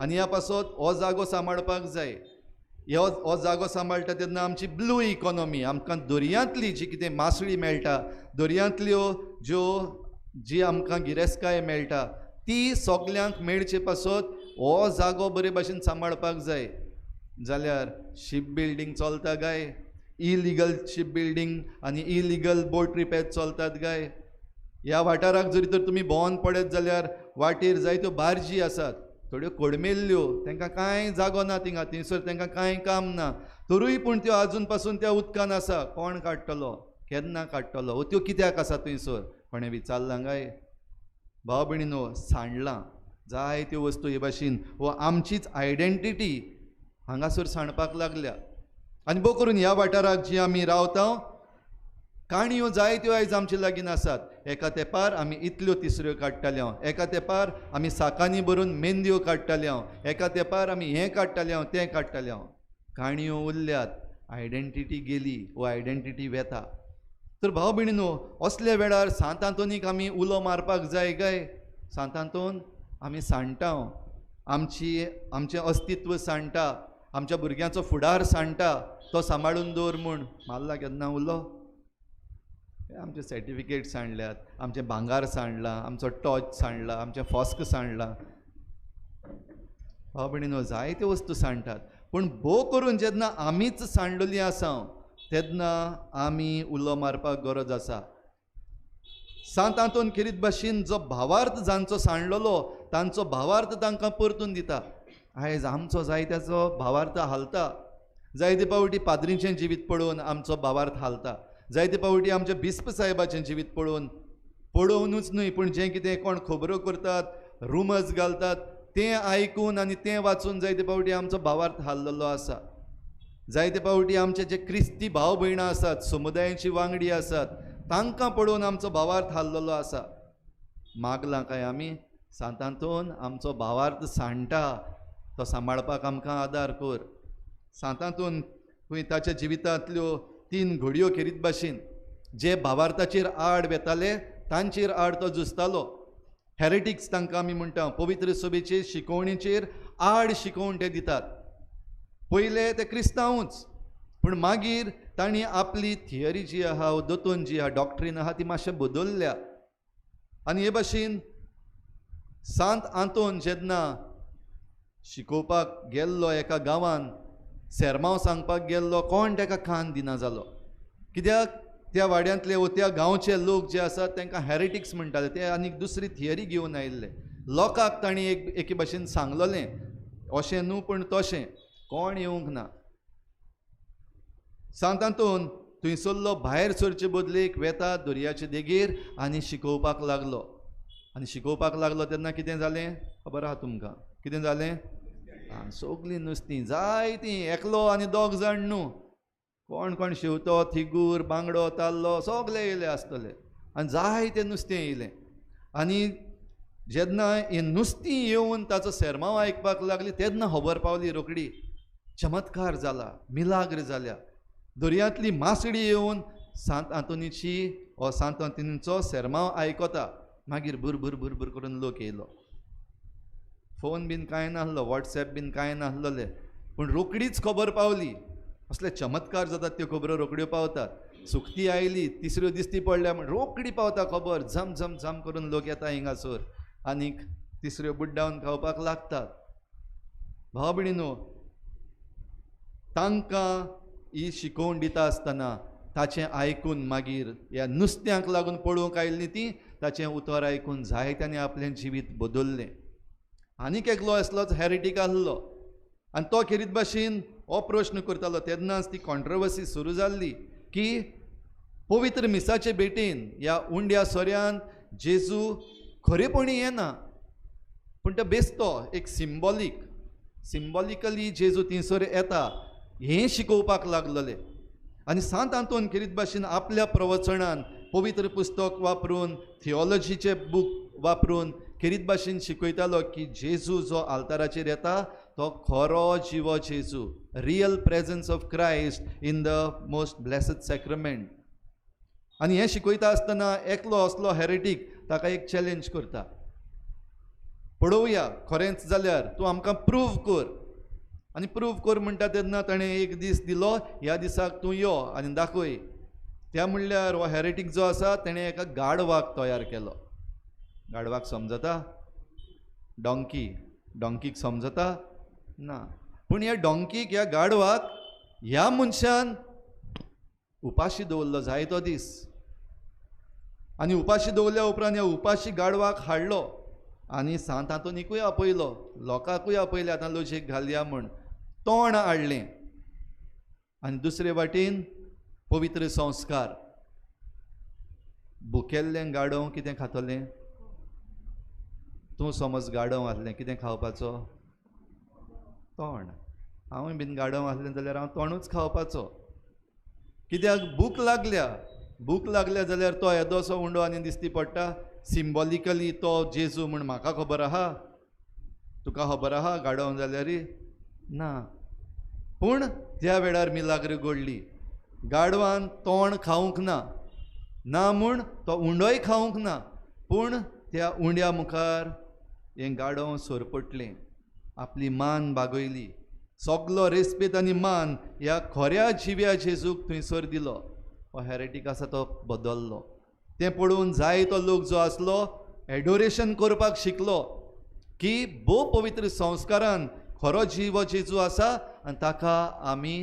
आनी ह्या पासत हो जागो सांबाळपाक जाय. हो जागो सांबाळटा तेन्ना आमची ब्लू इकॉनॉमी, आमकां दर्यांतली जी कितें मासळी मेळटा, दर्यांतल्यो ज्यो जी आमकां गिरेस्तकाय मेळटा ती सगल्यांक मेळचे पासत हो जागो बरे भाशेन सांबाळपाक जाय. जाल्यार शीप बिल्डींग चलता काय? इलिगल शीप बिल्डींग आनी इलिगल बोट रिपेर चलतात काय? ह्या वाठाराक जरी तर तुमी भोंवन पळयत जाल्यार वाटेर जायत्यो बार्जी आसात, थोड्यो कोडमेल्ल्यो, तांकां कांय जागो ना थिंगा, थंयसर तांकां कांय काम ना, तरूय पूण त्यो आजून पासून त्या उदकान आसा. कोण काडटलो, केन्ना काडटलो, त्यो कित्याक आसा थंयसर, कोणें विचारलां काय? भाव भयणीनो, सांडलां जायत्यो वस्तू हे भाशेन. हो आमचीच आयडेंटिटी हांगासर सांडपाक लागल्या. आनी बो करून ह्या वाठाराक जी आमी रावता, काणयो जायत्यो आयज आमचे लागीं आसात. एका तेंपार आमी इतल्यो तिसऱ्यो काडटाले, एका तेंपार आमी साकांनी भरून मेंदयो काडटाले, एका तेंपार आमी हें काडटाले, तें काडटाले. काणयो उरल्यात, आयडेंटिटी गेली, वो आयडेंटिटी वेता. तर भाव भयणीनो, असल्या वेळार सांत आंतोनीक आमी उलो मारपाक जाय काय? सांत आंतोन आमी सांडटा, आमची आमचें अस्तित्व सांडटा, आमच्या भुरग्यांचो फुडार सांडटा, तो सांबाळून दवर म्हूण. मारला केन्ना उरलो? आमचे सर्टिफिकेट सांडल्यात, आमचें भांगार सांडलां, आमचो टॉर्च सांडला, आमचें फॉस्क सांडलां. भाव भयणीनो, जायत्यो वस्तू सांडटात, पूण भोव करून जेन्ना आमीच सांडलेली आसा तेन्ना आमी उलो मारपाक गरज आसा. सांत आंतोन खेरीत भाशेन जो भावार्थ जांचो सांडलेलो तांचो भावार्थ तांकां परतून दिता. आयज आमचो जायत्याचो भावार्थ हालता. जायते पावटी पाद्रीचें जिवीत पळोवन आमचो भावार्थ हालता, जायते पावटी आमच्या बिस्प साहेबाचें जिवीत पळोवन, पळोवनूच न्हय पूण जें कितें कोण खबरो करतात, रुमर्स घालतात तें आयकून आनी तें वाचून जायते पावटी आमचो भावार्थ हाल्लेलो आसा. जायते पावटी आमचे जे क्रिस्ती भाव भयणां आसात, समुदायाची वांगडी आसात, तांकां पळोवन आमचो भावार्थ हाल्लेलो आसा. मागलां काय आमी सांत आंतोन आमचो भावार्थ सांडटा, तो सांबाळपाक आमकां आदार कर. सांत आंतोन खंय ताच्या जिवितांतल्यो 3 घडयो खेरीत भाशेन जे भावार्थाचेर आड वेताले तांचेर आड तो झुजतालो. हेरेटिक्स तांकां आमी म्हणटा, पवित्र सभेचेर शिकोवणेचेर आड शिकोवण ते दितात. पयले ते क्रिस्तांवूच, पूण मागीर तांणी आपली थियरी जी आहा, दोतोन जी आहा, डॉक्ट्रीन आहा, ती मातशें बदलल्या. आनी हे भाशेन सांत आंतोन जेन्ना शिकोवपाक गेल्लो एका गांवान, सेरमांव सांगपाक गेल्लो, कोण ताका कान दिना जालो. कित्याक त्या वाड्यांतले वो त्या गांवचे लोक जे आसात तांकां हेरेटिक्स म्हणटाले, ते आनीक दुसरी थियरी घेवन आयिल्ले. लोकांक तांणी एके भाशेन सांगलेलें अशें न्हू पूण तशें, कोण येवंक ना. सांत आंतोन थंयसरलो भायर सरचे बदलेक वेता दर्याचे देगेर आनी शिकोवपाक लागलो. आनी शिकोवपाक लागलो तेन्ना कितें जालें खबर आहा तुमकां? कितें जालें? सगलीं नुस्तीं जायतीं, एकलो आनी दोग जाण न्हू, कोण कोण शेवतो, थिगूर, बांगडो, ताल्लो सगले येयले आसतले आनी जायतें नुस्तें येयलें. आनी जेन्ना हें नुस्तीं येवन ताचो सेरमांव आयकपाक लागली तेन्ना खबर पावली रोखडी, चमत्कार जाला, मिलाग्र जाल्या. दर्यांतली मासडी येवन सांत आंतोनीची वो सांत आंतोनीचो सेरमांव आयकता. मागीर भुरभुर भुरभुर करून लोक येयलो. फोन बीन कांय नासलो, वॉट्सएप बीन कांय नासलें, पूण रोखडीच खबर पावली. असले चमत्कार जातात, त्यो खबरो रोखड्यो पावतात. सुकती आयली, तिसऱ्यो दिसती पडल्या म्हण रोखडी पावता खबर, झम झम झम करून लोक येता हिंगासर आनीक तिसऱ्यो बुड्डावन खावपाक लागतात. भाव भयणीनो, तांकां ही शिकोवण दिता आसतना ताचें आयकून मागीर ह्या नुस्त्यांक लागून पळोवंक आयिल्लीं तीं ताचें उतर आयकून जायत्यांनी आपलें जिवीत बदललें. आनीक एकलो असलोच हेरेटीक आसलो आनी तो खेरीत भाशेन हो प्रश्न करतालो. तेन्नाच ती कॉन्ट्रोवर्सी सुरू जाल्ली की पवित्र मिसाचे भेटेन ह्या उंड्या सोऱ्यान जेजू खरेपणी येना, पूण तो बेस्तो एक सिम्बॉलिकली जेजू थंयसर येता हें शिकोवपाक लागलेले. आनी सांत आंतोन खेरीत भाशेन आपल्या प्रवचनान पवित्र पुस्तक वापरून, थियोलॉजीचे बूक वापरून खेरीत भाशेन शिकयतालो की जेजू जो आल्ताराचेर येता तो खरो जिवो जेजू, real presence of Christ in the most blessed sacrament. आनी हें शिकयता आसतना एकलो असलो हेरेटीक ताका एक चॅलेंज करता, पळोवया खरेंच जाल्यार तूं आमकां प्रूव कर. आनी प्रूव कर म्हणटा तेन्ना ताणें एक दीस दिलो, ह्या दिसाक तूं यो आनी दाखय. त्या म्हणल्यार हो हेरेटीक जो आसा तेणें एका गाडवाक तयार केलो. गाडवाक समजता? डोंकी, डोंकीक समजता ना, पूण ह्या डोंकीक, ह्या गाडवाक ह्या मनशान उपाशी दवरलो जायतो दीस. आनी उपाशी दवरल्या उपरांत ह्या उपाशी गाडवाक हाडलो आनी सांत आंतोनीकूय आपयलो, लोकांकूय आपयले, आतां लोजेक घालया म्हूण तोंड हाडलें. आनी दुसरे वाटेन पवित्र संस्कार, भुकेल्लें गाडव कितें खातलें? तूं समज गाडव आसलें कितें खावपाचो? तोंड. हांवूय बीन गाडव आसलें जाल्यार हांव तोंडूच खावपाचो. कित्याक? भूक लागल्या. भूक लागल्या जाल्यार तो येदोसो उंडो आनी दिसती पडटा. सिम्बॉलिकली तो जेजू म्हूण म्हाका खबर आहा, तुका खबर आहा गाडव जाल्यार ना. पूण त्या वेळार मिलाग्र घडली, गाडवान तोंड खावंक ना, ना म्हूण तो उंडोय खावंक ना, पूण त्या उंड्या मुखार हें गाडो सोरपटलें, आपली मान बागयली, सगलो रेस्पेद आनी मान ह्या खऱ्या जिव्या जेजूक थंयसर दिलो. हो हेरेटीक आसा तो बदल्लो. तें पळोवन जायतो लोक जो आसलो एडोरेशन करपाक शिकलो की भोव पवित्र संस्कारान खरो जीव जेजू आसा आनी ताका आमी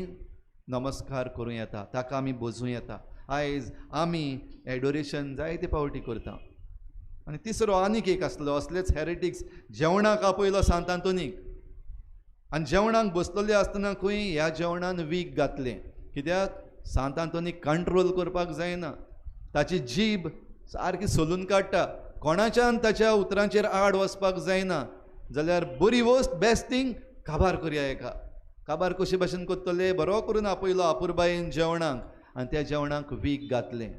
नमस्कार करूं येता, ताका आमी बोजूं येता. आयज आमी एडोरेशन जायते पावटी करता. आनी तिसरो आनीक एक आसलो असलेच हेरेटिक्स जेवणाक आपयलो सांत आंतोनीक आनी जेवणाक बसलेले आसतना खंय ह्या जेवणान वीख घातलें. कित्याक सांत आंतोनीक कंट्रोल करपाक जायना, ताची जीब सारकी सोलून काडटा, कोणाच्यान ताच्या उतरांचेर आड वचपाक जायना. जाल्यार बरी वस्त बेस्ट थींग काबार करया एका काबार कशे भाशेन करतले, बरो करून आपयलो अपुरबायेन जेवणाक आनी त्या जेवणाक वीख घातलें.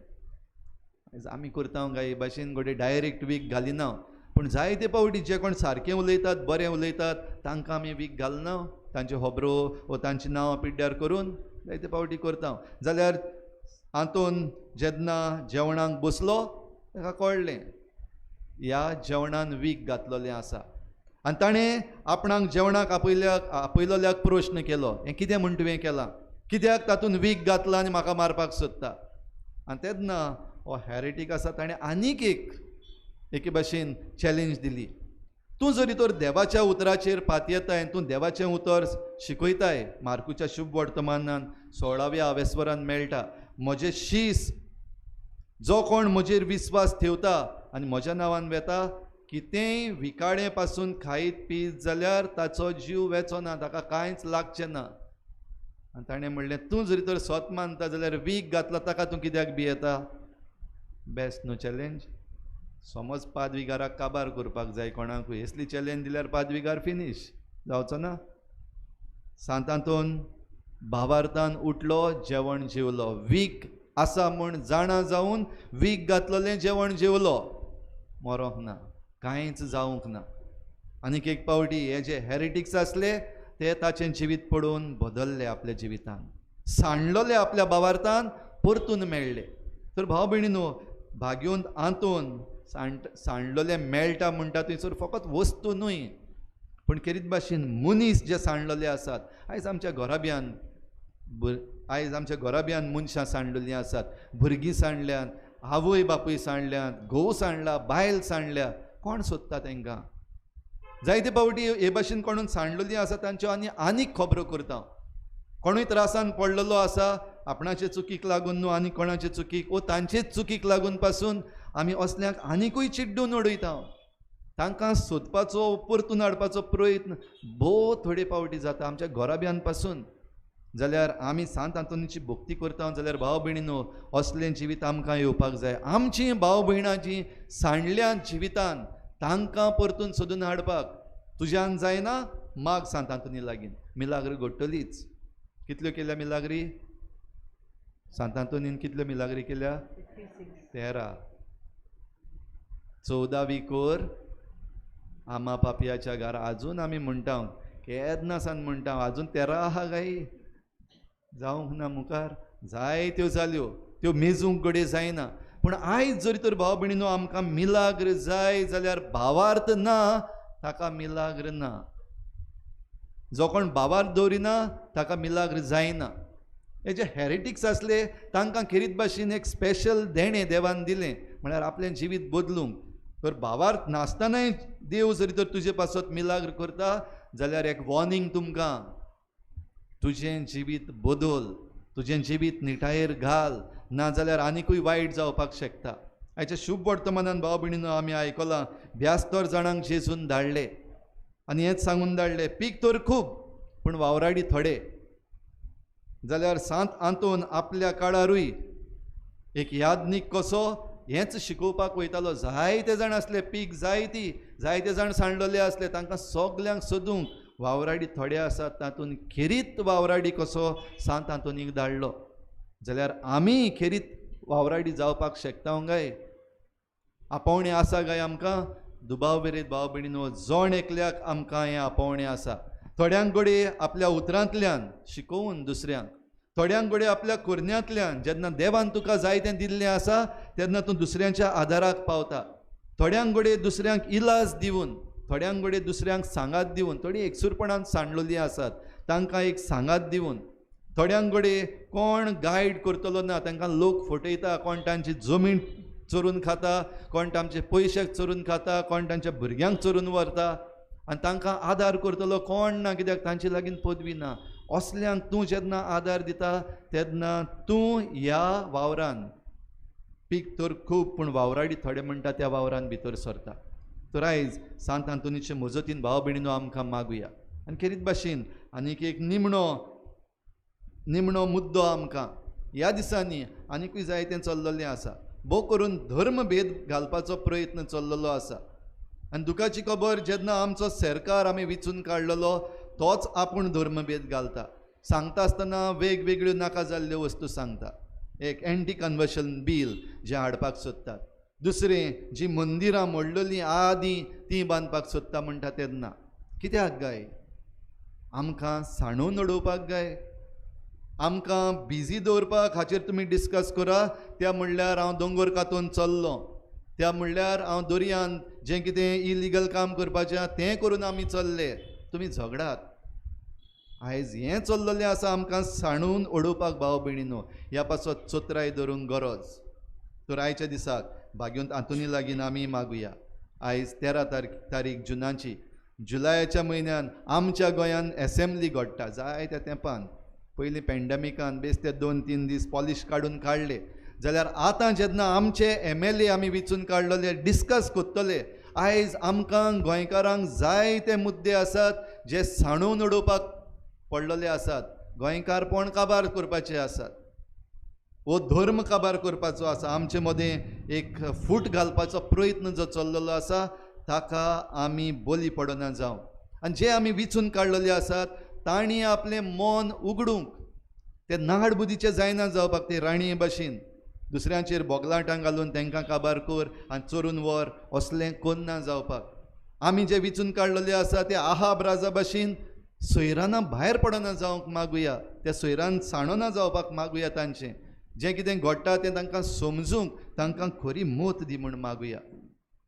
आमी करता काय हे भाशेन घडये डायरेक्ट वीख घालिना, पूण जायते पावटी जे कोण सारकें उलयतात बरें उलयतात तांकां आमी वीख घालना, तांच्यो खबरो वो तांची नांवां पिड्ड्यार करून जायते पावटी करता. जाल्यार आंतोन जेन्ना जेवणाक बसलो ताका कळ्ळें ह्या जेवणान वीख घातलेलें आसा आनी ताणें आपणाक जेवणाक आपयलोल्याक प्रश्न केलो, हें कितें म्हण तुवें केलां, कित्याक तातूंत वीख घातलां आनी म्हाका मारपाक सोदता. आनी तेन्ना हो हेरेटीक आसा ताणें आनीक एके भाशेन चॅलेंज दिली, तूं जरी तर देवाच्या उतराचेर पातयेताय, तूं देवाचें उतर शिकयताय, मार्कुच्या शुभ वर्तमानान 16व्या आवेस्वरान मेळटा, म्हजें शीस जो कोण म्हजेर विस्वास ठेवता आनी म्हज्या नांवान वेता कितेंय विकाडे पासून खायत पीत जाल्यार ताचो जीव वेचो ना, ताका कांयच लागचें ना. आनी ताणें म्हणलें तूं जरी तर सत मानता जाल्यार वीख घातला ताका तूं कित्याक भियेता. बेस्ट न्हू चॅलेंज. समज पादविगाराक काबार करपाक जाय कोणाकूय, असली चॅलेंज दिल्यार पादविगार फिनीश जावचो ना. सांत आंतोन भावार्थान उठलो, जेवण जेवलो, वीख आसा म्हूण जाणा जावन वीख घातलेलें जेवण जेवलो, मरोंक ना, कांयच जावंक ना. आनीक एक पावटी हे जे हेरेटिक्स आसले ते ताचें जिवीत पळोवन बदल्ले, आपल्या जिवितान सांडलोले आपल्या भावार्थान परतून मेळ्ळे. तर भाव भयणीनो, भाग्योन आंतोन सांडलोले मेळटा म्हणटा थंयसर फकत वस्तू न्हय पूण खेरीत भाशेन मनीस जे सांडलोले आसात. आयज आमच्या घराब्यान मनशां सांडलेलीं आसात, भुरगीं सांडल्यात, आवय बापूय सांडल्यात, घोव सांडला, बायल सांडल्या, कोण सोदता तांकां. जायते पावटी हे भाशेन कोणून सांडलेलीं आसा तांच्यो आनी आनीक खबरो करता. कोणूय त्रासान पडलेलो आसा आपणाचे चुकीक लागून न्हू आनी कोणाचे चुकीक वो तांचेच चुकीक लागून पासून आमी असल्यांक आनिकूय चिड्डून उडयता. तांकां सोदपाचो परतून हाडपाचो प्रयत्न भोव थोडे पावटी जाता आमच्या घराब्यान पासून. जाल्यार आमी सांत आंतोनीची भक्ती करता जाल्यार भाव भयणीनो असलें जिवीत आमकां येवपाक जाय. आमची भाव भयणां जीं सांडल्यान जिवितान तांकां परतून सोदून हाडपाक तुज्यान जायना माग सांत आंतोनी लागीं. मिलाग्र घडटलीच. कितल्यो केल्या मिलाग्री सांत आंतोनीन? कितल्यो मिलाग्री केल्या? 13. 14वी कोर आमा पापयाच्या घरा. आजून आमी म्हणटा केन्ना सान म्हणटा आजून 13 आहा गाय जावंक ना मुखार, जायत्यो जाल्यो त्यो मेजूंक घडये जायना. पूण आयज जरी तर भाव भयणीनो आमकां मिलाग्र जाय जाल्यार भावार्थ ना ताका मिलाग्र ना, जो कोण भावार्थ दवरिना ताका मिलाग्र जायना. हे जे हेरेटिक्स आसले तांकां खेरीत भाशेन एक स्पेशल देणें देवान दिलें म्हळ्यार आपलें जिवीत बदलूंक. तर भावार्थ नासतनाय देव जरी तर तुजे पासत मिलाग्र करता जाल्यार एक वॉर्निंग तुमकां, तुजें जिवीत बदल, तुजें जिवीत निटायेर घाल, ना जाल्यार आनिकूय वायट जावपाक शकता. आयच्या शुभ वर्तमानान भाव भयणीनो आमी आयकलां 72 जाणांक जेजून धाडले आनी हेंच सांगून धाडले, पीक तर खूब पूण वावराडी थोडे. जाल्यार सांत आंतोन आपल्या काळारूय एक यादनीक कसो हेंच शिकोवपाक वयतालो. जायते जाण आसले, पीक जायती, जायते जाण सांडलेले आसले, तांकां सगल्यांक सोदूंक वावराडी थोडे आसात तातूंत खेरीत वावराडी कसो सांत आंतोनीक धाडलो. जाल्यार आमी खेरीत वावराडी जावपाक शकता काय? आपोवणें आसा काय आमकां? दुबाव बेरीत भाव भयणीनो, जण एकल्याक आमकां हें आपोवणें आसा. थोड्यांक घडये आपल्या उतरांतल्यान शिकोवन दुसऱ्यांक, थोड्यांक घडये आपल्या करण्यांतल्यान, जेन्ना देवान तुका जाय तें दिल्लें आसा तेन्ना तूं दुसऱ्यांच्या आदाराक पावता. थोड्यांक घडये दुसऱ्यांक इलाज दिवन, थोड्यांक घडये दुसऱ्यांक सांगात दिवन, थोडीं एकसूरपणान सांडलेलीं आसात तांकां एक सांगात दिवन, थोड्यांक घडये कोण गायड करतलो ना, तांकां लोक फटयता, कोण तांची जमीन चोरून खाता, कोण तांचे पयशे चोरून खाता, कोण तांच्या भुरग्यांक चोरून व्हरता आनी तांकां आदार करतलो कोण ना, कित्याक तांचे लागीं पदवी ना. असल्यांक तूं जेन्ना आदार दिता तेन्ना तूं ह्या वावरान पीक तर खूब पूण वावराडी थोडे म्हणटा त्या वावरान भितर सरता. तर आयज सांत आंतोनीचे मजतीन भाव भयणीनो आमकां मागुया. आनी खेरीत भाशेन आनीक एक निमणो निमणो मुद्दो आमकां ह्या दिसांनी आनिकूय जायतें चल्लेलें आसा. भोव करून धर्मभेद घालपाचो प्रयत्न चल्लेलो आसा. आनी दुखाची खबर जेन्ना आमचो सरकार आमी विचून काडलेलो तोच आपूण धर्मभेद घालता. सांगता आसतना वेगवेगळ्यो नाका जाल्ल्यो वस्तू सांगता. एक एंटी कन्वर्शन बील जें हाडपाक सोदतात, दुसरें जी मंदिरां मोडलेलीं आदीं तीं बांदपाक सोदता म्हणटा. तेन्ना कित्याक गाय आमकां सांडून उडोवपाक गाय, आमकां बिजी दवरपाक? हाचेर तुमी डिस्कस करा. त्या म्हणल्यार हांव दोंगर कातून चल्लो, त्या म्हणल्यार हांव दर्यान जें कितें इलिगल काम करपाचें आहा तें करून आमी चल्ले. तुमी झगडात. आयज हें चल्लेलें आसा आमकां सांडून उडोवपाक भाव भयणीनो. ह्या पासत चतुराय धरूंक गरज. तर आयच्या दिसाक भाग्यवंत आंतोनी लागीं आमी मागुया. आयज 13 तारीख जुनाची, जुलयाच्या म्हयन्यान आमच्या गोंयान एसेंब्ली घडटा जायत्या तेंपान. पयलीं पेंडमिकान बेस ते 2-3 दीस पॉलिश काडून काडले जाल्यार आतां जेन्ना आमचे MLA आमी विचून काडलेले डिस्कस करतले. आयज आमकां गोंयकारांक जायते मुद्दे आसात जे सांडून उडोवपाक पडलेले आसात. गोंयकारपण काबार करपाचे आसात, हो धर्म काबार करपाचो आसा. आमचे मदें एक फूट घालपाचो प्रयत्न जो चल्लेलो आसा ताका आमी बली पडना जावं. आनी जे आमी विचून काडलेले आसात तांणी आपलें मन उगडूंक, ते नाडबुदीचे जायना जावपाक, ते राणये भाशेन दुसऱ्यांचेर बोगलाटां घालून तांकां काबार कर आनी चोरून व्हर असलें कोन्ना जावपाक. आमी जे विचून काडलेले आसा ते आहाब राजा भाशेन सोयराना भायर पडना जावंक मागुया, त्या सोयरान सांडना जावपाक मागुया. तांचें जें कितें घडटा तें तांकां समजूंक तांकां खरी मत दी म्हूण मागुया.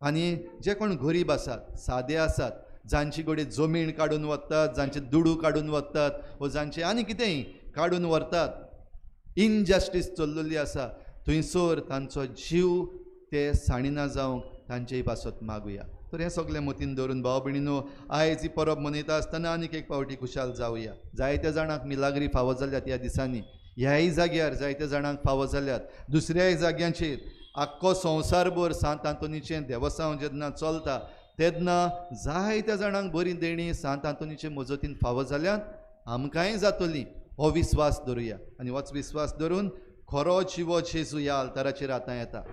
आनी जे कोण गरीब आसात, सादे आसात, जांची घडये जमीन काडून वतात, जांचे दुडू काडून वतात वो जांचे आनी कितेंय काडून व्हरतात, इनजस्टीस चल्लेली आसा थंयसर तांचो जीव ते सांडिना जावंक तांचेय पासत मागुया. तर हें सगळें मतीन धरून भाव भयणीनो आयज ही परब मनयता आसतना आनीक एक फावटी खुशाल जावया. जायत्या जाणांक मिलाग्री फावो जाल्यात ह्या दिसांनी, ह्याय जाग्यार जायत्या जाणांक फावो जाल्यात, दुसऱ्याय जाग्यांचेर. आख्खो संवसारभर सांत आंतोनीचें देवसांव जेन्ना चलता तेन्ना जायत्या जाणांक बरी देणी सांत आंतोनीचे मजतीन फावो जाल्यात, आमकांय जातली हो विस्वास धरुया. आनी होच विस्वास धरून खरो जिवो जेजू ह्या आल्ताराचेर आतां येता.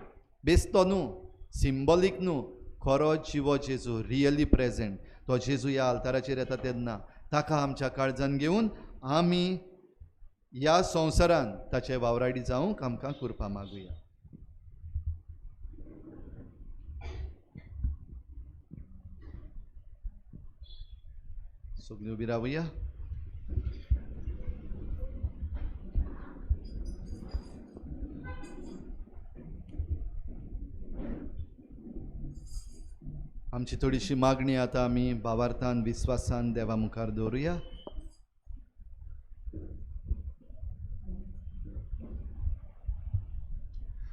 बेस्तो न्हू, सिंबॉलीक न्हू, खरो जिवो जेजू रियली प्रेजेंट तो जेजू ह्या आल्ताराचेर येता तेन्ना ताका आमच्या काळजान घेवन आमी ह्या संवसारान ताचे वावराडी जावंक आमकां कृपा मागुया. सगळीं उबी रावया. आमची थोडीशी मागणी आतां आमी भावार्थान विस्वासान देवा मुखार दवरुया.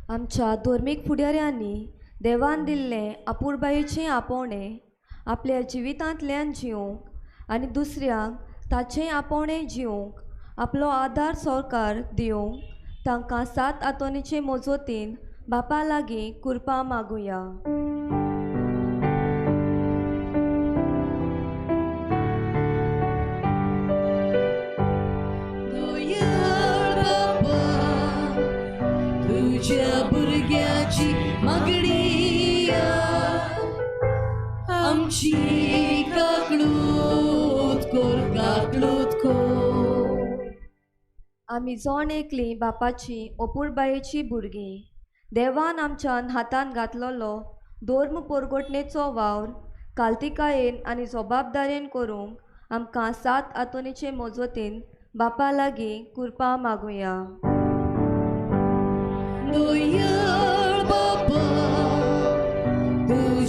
आमच्या धर्मीक फुडाऱ्यांनी देवान दिल्लें अपुरबायेचें आपोवणें आपल्या जिवितांतल्यान जिवंक आनी दुसऱ्यांक ताचें आपोवणें जिवंक आपलो आदार सरकार दिवंक तांकां सात आंतोनीचे मजतीन बापा लागीं कृपा मागुया. भुरग्याची मागणी आमची काकळूत कोर, काकळूत कोर. आमी जण एकली बापाची अपुरबायेची भुरगीं. देवान आमच्या हातान घातलेलो धर्म पोरगोटणेचो वावर कालतिकायेन आनी जबाबदारेन करूंक आमकां सात आंतोनीचे मजतीन बापा लागीं कृपा मागुया. दयाळ बाबा तुझ्या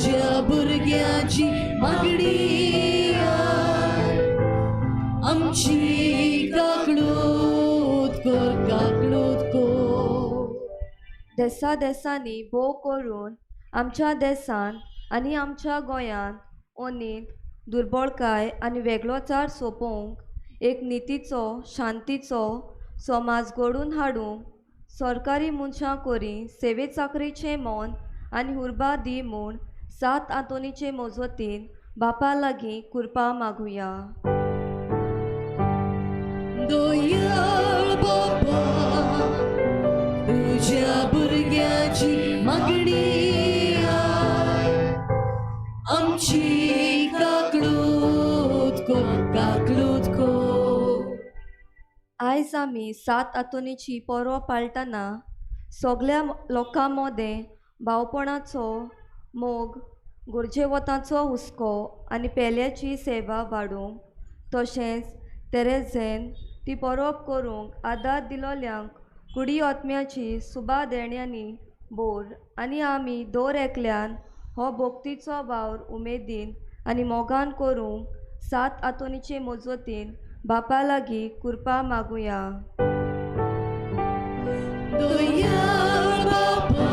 देसा देसांनी भोव करून आमच्या देसान आनी आमच्या गोंयांत ओनीत दुर्बळकाय आनी वेगळोचार सोंपोवंक एक नितीचो शांतीचो समाज घडोवन हाडूंक सरकारी मनशां करी सेवे चाकरीचें मन आनी उर्बा दी म्हूण सात आंतोनीचे मजतीन बापा लागीं कुरपा मागुया. दोयाळ बापा तुज्या भुरग्याची मागणी आय आमची काकलूत कोर काकलूत कोर. आयज आमी सात आंतोनीची परब पाळटना सगल्या लोकां मदें भावपणाचो मोग, गरजेवतांचो हुस्को आनी पेल्याची सेवा वाडोवंक तशेंच तेरेझेन ती परब करूंक आदार दिलोल्यांक कुडी आत्म्याची सुबा देण्यांनी बोर आनी आमी दर एकल्यान हो भक्तीचो वावर उमेदीन आनी मोगान करूंक सात आंतोनीचे मजतीन बापा लागीं कुरपा मागुया. दोयाळ बापा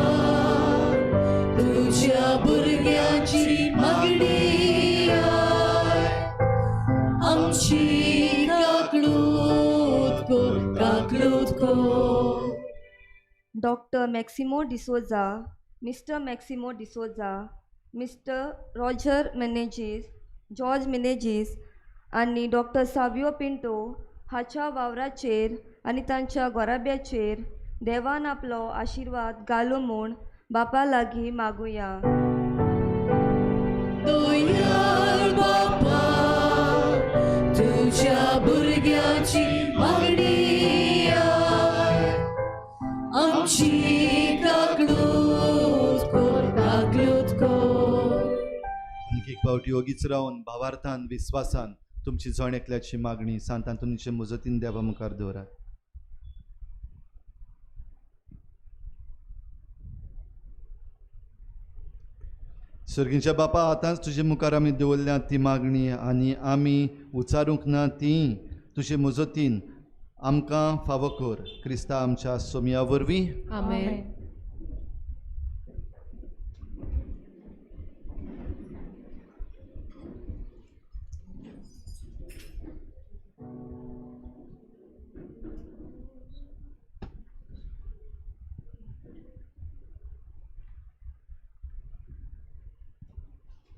तुज्या भुरग्याची मागणी आय आमची काकलूत कोर काकलूत कोर. Doctor Maximo D'Souza, mister Maximo D'Souza, mister Roger Menezes, George Menezes आनी डॉक्टर सावियो पिंटो हाच्या वावराचेर आनी तांच्या घराब्याचेर देवान आपलो आशिर्वाद घालूं म्हूण बापा लागीं मागुया. दोयाळ बापा तुज्या भुरग्याची मागणी आय आमची काकलूत कोर काकलूत कोर. आनीक एक फावटी ओगीच रावन भावार्थान विस्वासान तुमची जण एकल्याची मागणी सांत आंतोनीचे मुजतीन देवा मुखार दवरात. सर्गीच्या बापा, आतांच तुजे मुखार आमी दवरल्या ती मागणी आनी आमी उचारूंक ना ती तुजे मुजतीन आमकां फावो कर, क्रिस्ता आमच्या सोमया वरवीं. आमेन.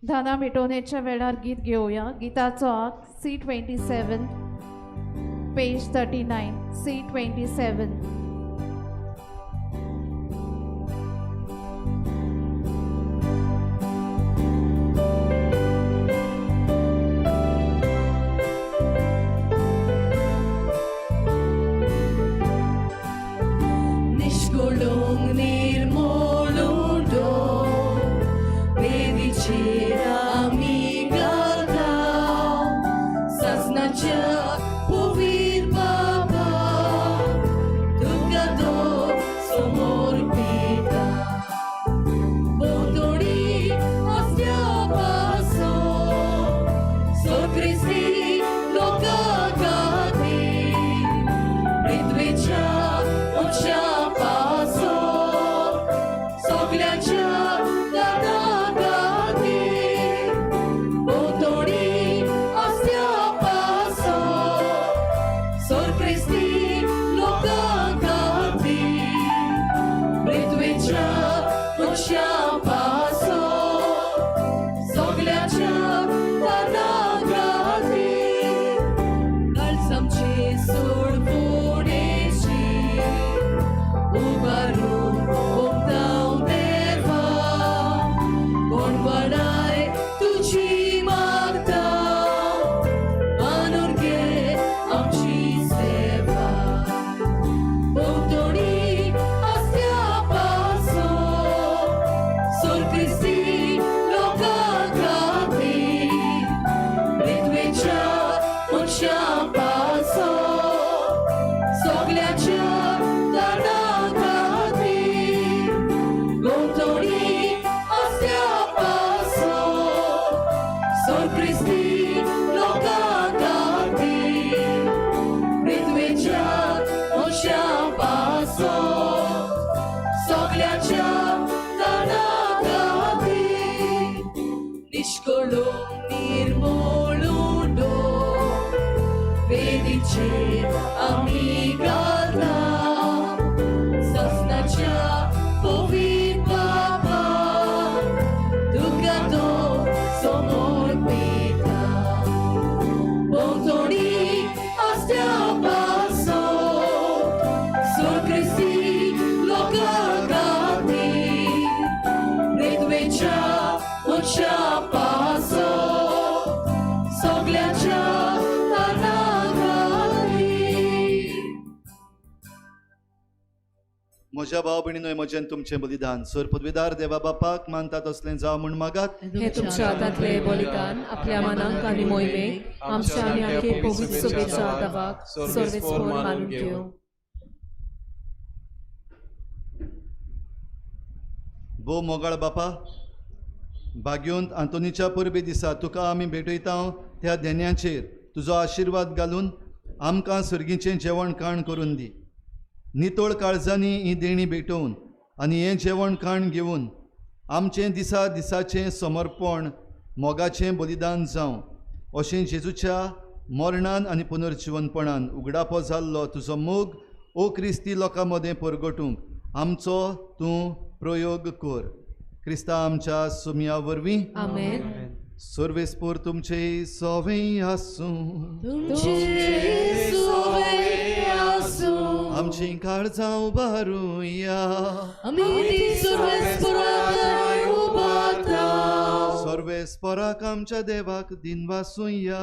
दादा मिटोवणेच्या वेळार गीत घेवया. गिताचो आंक C27 page 39 C27. निष्कुळूंक निर्मोळूंडो वेदीचेर आमी गाता सासणाच्या पवीर बाबा तुका तो समर्पिता भोंवतणी आसल्या पासून सोक्रिस्ती लोकां खातीर पृथ्वीच्या उंचा पासून म्हज्या भाव भयणीनो म्हजें तुमचें बलिदान सर पदवीदार देवा बापाक मानता तसलें जावं म्हूण मागात। हे तुमच्या हातांतले बलिदान आपल्या मनाक आनी मोहिमेक आमच्या आनी आखे पवित्र सभेच्या दावाक सर्वेस्पोर मानून घेवं। भोव मोगाळ बापा, भाग्योंत आंतोनीच्या परबे दिसा तुका आमी भेटयता त्या देण्याचेर तुजो आशिर्वाद घालून आमकां सर्गीचें जेवण खाण करून दी। नितळ काळजांनी ही देणी भेटोवन आनी हें जेवण खाण घेवन आमचें दिसा दिसाचें समर्पण मोगाचें बलिदान जावं अशें जेजूच्या मरणान आनी पुनर्जिवनपणान उगडापो जाल्लो तुजो मोग ओ क्रिस्ती लोकां मदें परगटूंक आमचो तूं प्रयोग कर। क्रिस्ता आमच्या सुमया वरवीं आमेन। सर्वेस्पोर तुमचे सवे आसूं, तुमचे सवे आसूं, आमची काळजां उबारुया, आमी ती सर्वेस्पोराक उबारता, सर्वेस्पोराक आमच्या देवाक दिनवासुया,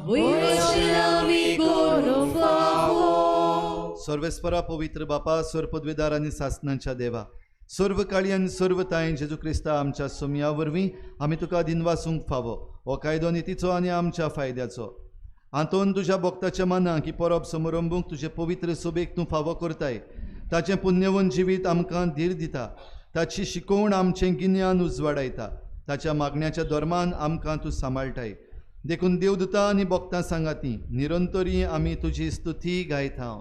वयशी आमी करूंक फावो। सर्वेस्पोरा पवित्र बापा, सर्व पदवीदार आनी सासनांच्या देवा, सर्व काळी आनी सर्व ताय जेजू क्रिस्ता आमच्या सोमया वरवीं आमी तुका दिनवासूंक फावो। हो कायदो नितीचो आनी आमच्या फायद्याचो। आंतोन तुज्या भक्ताच्या मनाक ही परब समारंभूंक तुजे पवित्र सोबेक तूं फावो करताय। ताचें पुण्यवन जिवीत आमकां धीर दिता, ताची शिकोवण आमचें गिन्यान उजवाडायता, ताच्या मागण्याच्या धर्मान आमकां तूं सांबाळटाय। देखून देवदूता आनी भक्तां सांगाती निरंतरी आमी तुजी स्तुती गायता।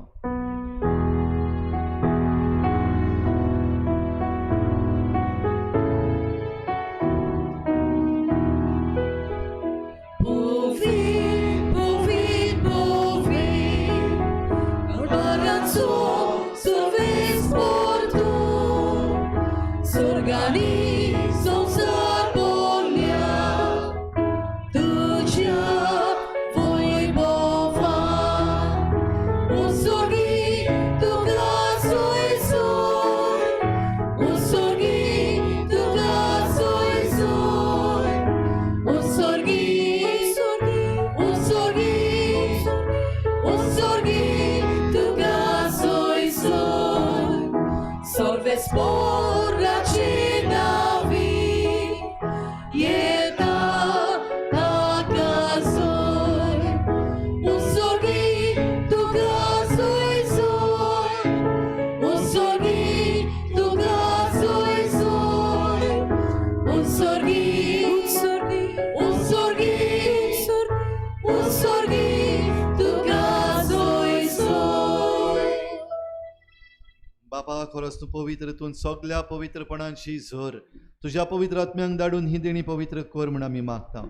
बापा, खरोच तूं पवित्र, तूं सगल्या पवित्रपणांची झर तुज्या पवित्र आत्म्यांक धाडून ही देणी पवित्र कर म्हूण आमी मागता।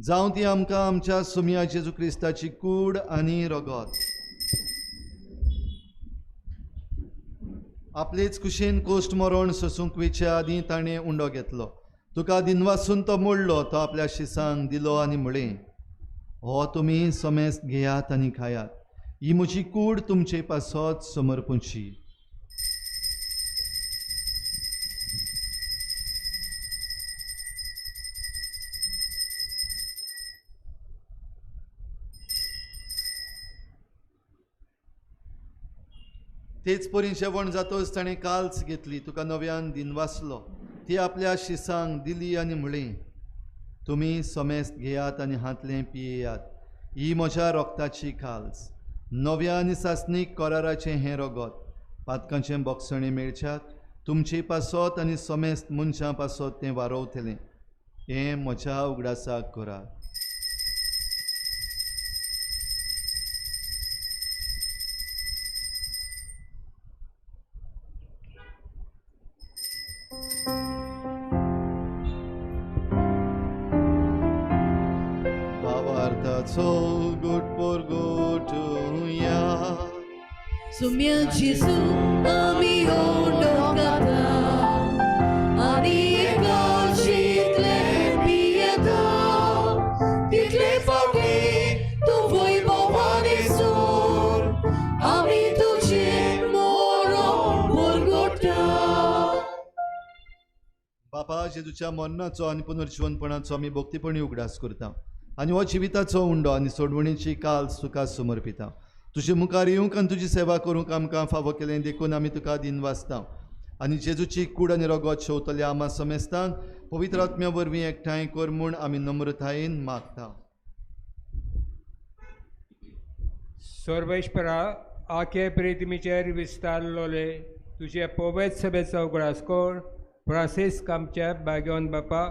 जावं ती आमकां आमच्या सुमया जेजू क्रिस्ताची कूड आनी रगत। आपलेच कुशीन कोश्ट मरण सोसूंक वेच्या आदीं ताणें उंडो घेतलो, तुका दिनवासून तो मोडलो, तो आपल्या शिसांक दिलो आनी म्हळें, हो तुमी समेस्त घेयात आनी खायात, ही म्हजी कूड तुमचे पासत समर्पूची। तेच परी जेवण जातच ताणें काल्स घेतली, तुका नव्यान दिनवासलो, ती आपल्या शिसांक दिली आनी म्हळें, तुमी समेस्त घेयात आनी हांतलें पियेयात, ही म्हज्या रोगताची काल्स, नव्या आनी सासणीक कराराचें हें रगत, पातकांचें बोगसणें मेळच्याक तुमचे पासत आनी समेस्त मनशां पासत तें वारोवतलें, हें म्हज्या उगडासाक करात। Sumya Jesu ami ondokata ani ekalchitle pieta title favi tu voi bovane sur ami tuje moro borgota। बापा, जेजूच्या मरणाचो आनी पुनर्जिवनपणाचो आमी भक्तीपणी उगडास करता आनी हो जिविताचो उंडो आनी सोडवणीची काल तुका समर्पिता। तुजे मुखार येवंक आनी तुजी सेवा करूंक आमकां फावो केलें देखून आमी तुका दिनवासता आनी जेजूची कूड आनी रगत शेवतल्या आमा समेस्तांक पवित्र आत्म्या वरवीं एकठांय कर म्हूण आमी नम्रतायेन मागता. सर्वेश्वरा आखे प्रिथ्वीचेर विस्तारलोले तुजे पवित्र सभेचो उगडास कर. फ्रांसिस्क आमच्या बागेवन बापा,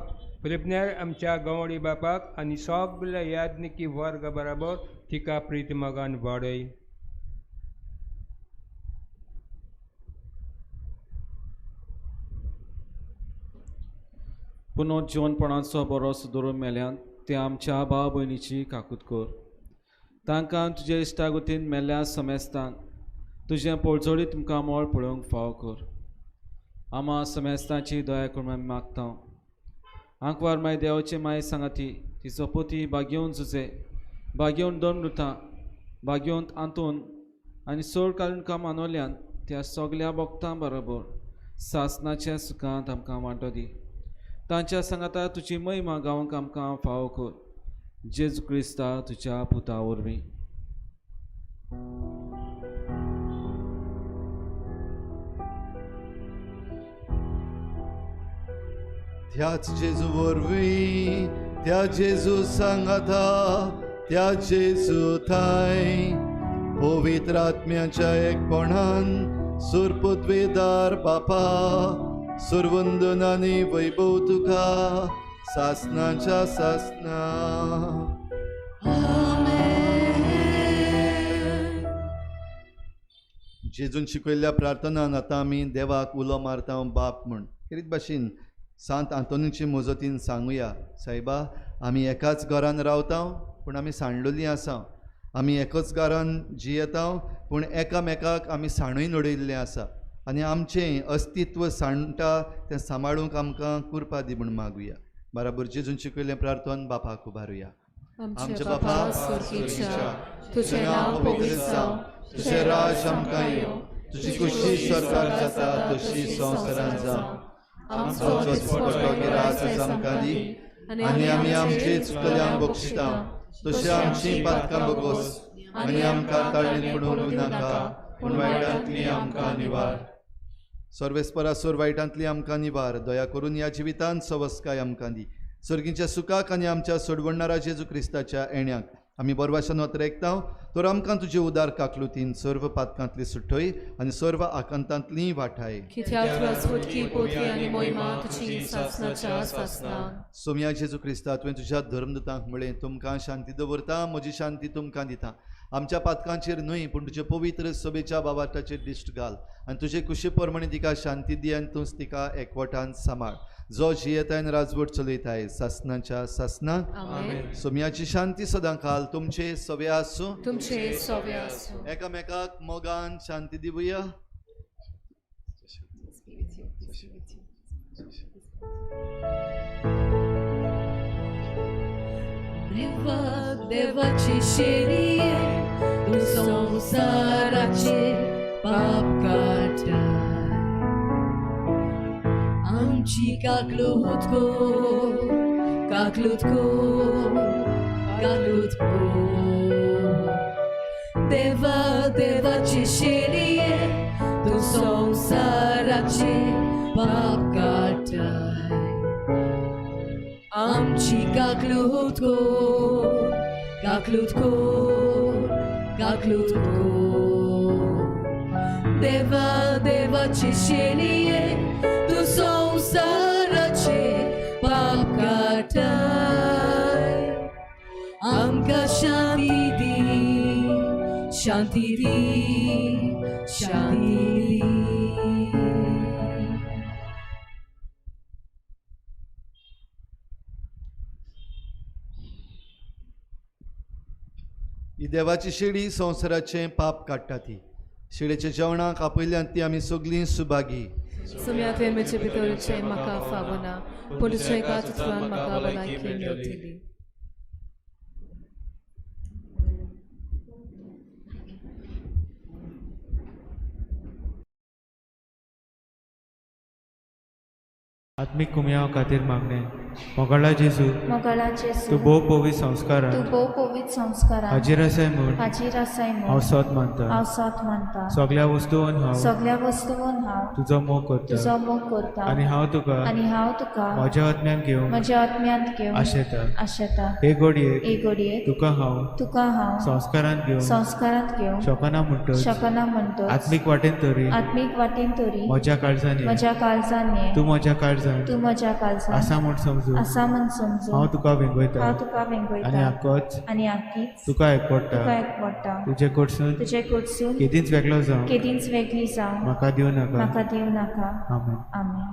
प्रिबनेर आमच्या गवळी बापाक आनी सगल्या याज्ञिकी वर्ग बराबर तिका प्रिती मोगान वाडय. पुनर्जिवनपणाचो बरो सुदरून मेल्यान ते आमच्या भाव भयणीची काकूत कर. तांकां तुजे इश्टागतीन मेल्ल्या समेस्तांक तुजें पोळजोळी तुमकां मोळ पळोवंक फावो कर. आमा समेस्तांची दया करून आमी मागता. आंकवार माय देवाची माय सांगाती तिचो पोती बागेवन जुजे, बागेवन दोन मृतां, बागेवन आंतून आनी सोड काडून काम मानवल्यान त्या सगल्या भक्तां बरोबर सासनाच्या सुखांत आमकां वांटो दी. तांच्या सांगाता तुजी महिमा गावंक आमकां फावो कर. जेजू क्रिस्ता तुज्या पुता वरवीं. त्याच जेजू वरवीं, त्या जेजू सांगाता, त्या जेजू थांय पवित्र आत्म्याच्या एकपणान सुरपुतवेदार बापा सुरवंदन आनी वैभव तुका सासनाच्या सासना. जेजून शिकयल्ल्या प्रार्थनान आतां आमी देवाक उलो मारता बाप म्हूण. खेरीत भाशेन सांत आंतोनीचे मजतीन सांगुया, सायबा आमी एकाच घरान रावता पूण आमी सांडलोलीं आसा. आमी एकच घरान जियेता पूण एकामेकाक आमी सांडून उडयल्लें आसा आनी आमचें अस्तित्व सांडटा तें सांबाळूंक आमकां कुरपा दी म्हूण मागुया. बराबर जेजून शिकयल्लें प्रार्थन बापाक उबारुया. आमच्या बापा स्वर्गीच्या, तुजें नांव पवित्र जावं, तुजें राज आमकां येवं, तुजी खुशी स्वर्गार जाता तशी संवसारांत जावं. आमचो दिसपट्टो गिरास आमकां दी आनी आमी आमचे चुकल्यांक बक्षिता तशी आमची पातकां बगोस आनी आमकां ताळणेंत पडूंक नाका पूण वायटांतली आमकां निवार. सर्वेस्परा सोर वायटांतली आमकां निवार. दया करून ह्या जिवितांत सवस्काय आमकां दी. सर्गीच्या सुखाक आनी आमच्या सोडवणणारा जेजू क्रिस्ताच्या येण्याक आमी बरवाशान वतरेकता तर आमकां तुजे उदार काकलुतीन सर्व पातकांतली सुटय आनी सर्व आकांतांतली वाठाय. सोम्या जेजू क्रिस्ता, तुवें तुज्या धर्मदूतांक म्हळें, तुमकां शांती दवरता, म्हजी शांती तुमकां दिता. आमच्या पातकांचेर न्हय पूण तुजे पवित्र सभेच्या बाबाटाचेर दिश्ट घाल आनी तुजे कुशी प्रमाणे तिका शांती दी आनी तूंच तिका एकवटान सांबाळ. जो जियेताय आनी राजवट चलयताय सासनाच्या सासनाक. सोम्याची शांती सदां काल तुमचे सवे आसूं. तुमचे सवे आसूं. एकामेकाक मोगान शांती दिवया. देवा देवाची शेरी तूं संवसाराचे पाप काडटा. आमची काकलूत कर, काकलूत कर, काकलूत कर. देवा देवाची शेरी तूं संवसाराचे पाप काडटा. आमची काकलूत कर, काकलूत कर, काकलूत कर. देवा देवाची शेली तूं संवसाराचे पाप काडटाय. आमकां शांती दी, शांती दी, शांती दी. ही देवाची शेळी संवसाराचें पाप काडटा. ती शेळेच्या जेवणाक आपयल्यान ती आमी सगळीं सुभागी. सुम्या तुवें म्हजे भितरचें म्हाका फावना, पूण तुज्या एकाच उतरान म्हाका भलायकी मेळटली. आत्मीक कुमयाव खातीर मागणें. मोगाळा जेजू, मोगाळा जेजू, तूं भोव पवित्र संस्कारान तूं भोव पवित्र संस्कारान हाजीर आसाय म्हूण हाजीर आसाय म्हूण हांव सत मानता. हांव सत मानता. सगळ्या वस्तून हांव सगळ्या वस्तून हांव तुजो मोग करता. तुजो मोग करता. आनी हांव तुका आनी हांव तुका म्हज्या आत्म्यान घेवंक म्हज्या आत्म्यांत घेवंक आशेता. आशेता. हे घडयेक हे घडयेक तुका हांव तुका हांव संस्कारांत घेवंक संस्कारांत घेवंक शकना म्हणटच शकना म्हणटच आत्मीक वाटेन तरी आत्मीक वाटेन तरी म्हज्या काळजान ये. म्हज्या काळजान ये. तूं म्हज्या काळजान तूं म्हज्या काळजान आसा म्हूण समजून आसा म्हूण समजून हांव तुका वेंगयता. हांव तुका वेंगयता. आनी आकोच आनी आकीच तुका एकवडटा. तुका एकवडटा. तुजे कडसून तुजे कडसून केदींच वेगळो जावं केदींच वेगळी जावं म्हाका दिवं नाका. म्हाका दिवं नाका. आमेन. आमेन.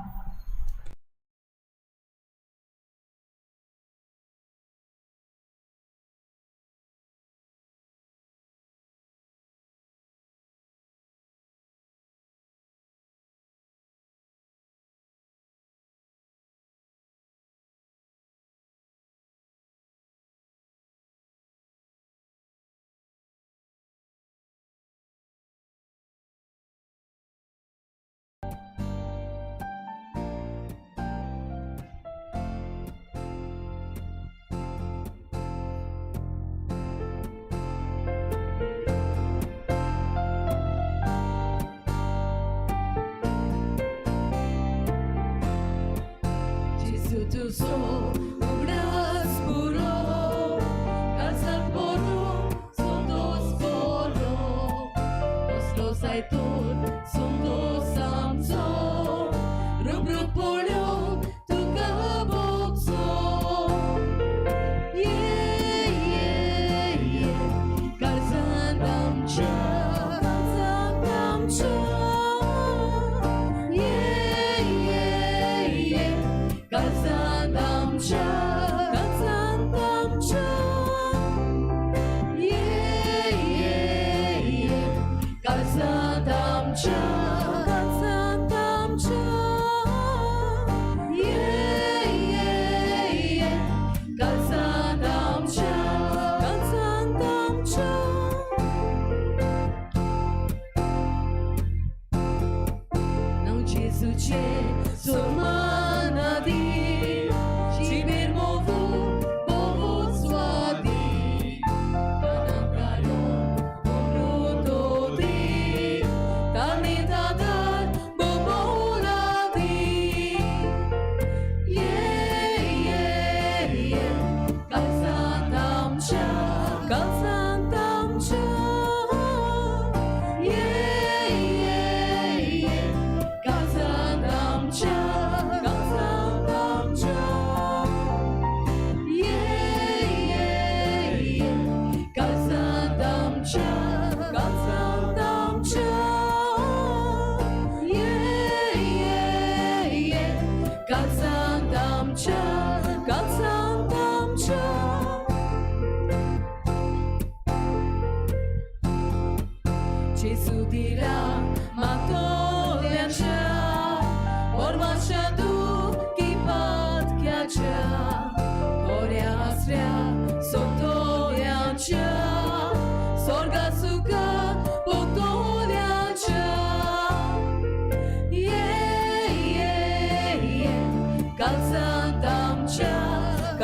Calzandam, calzandam,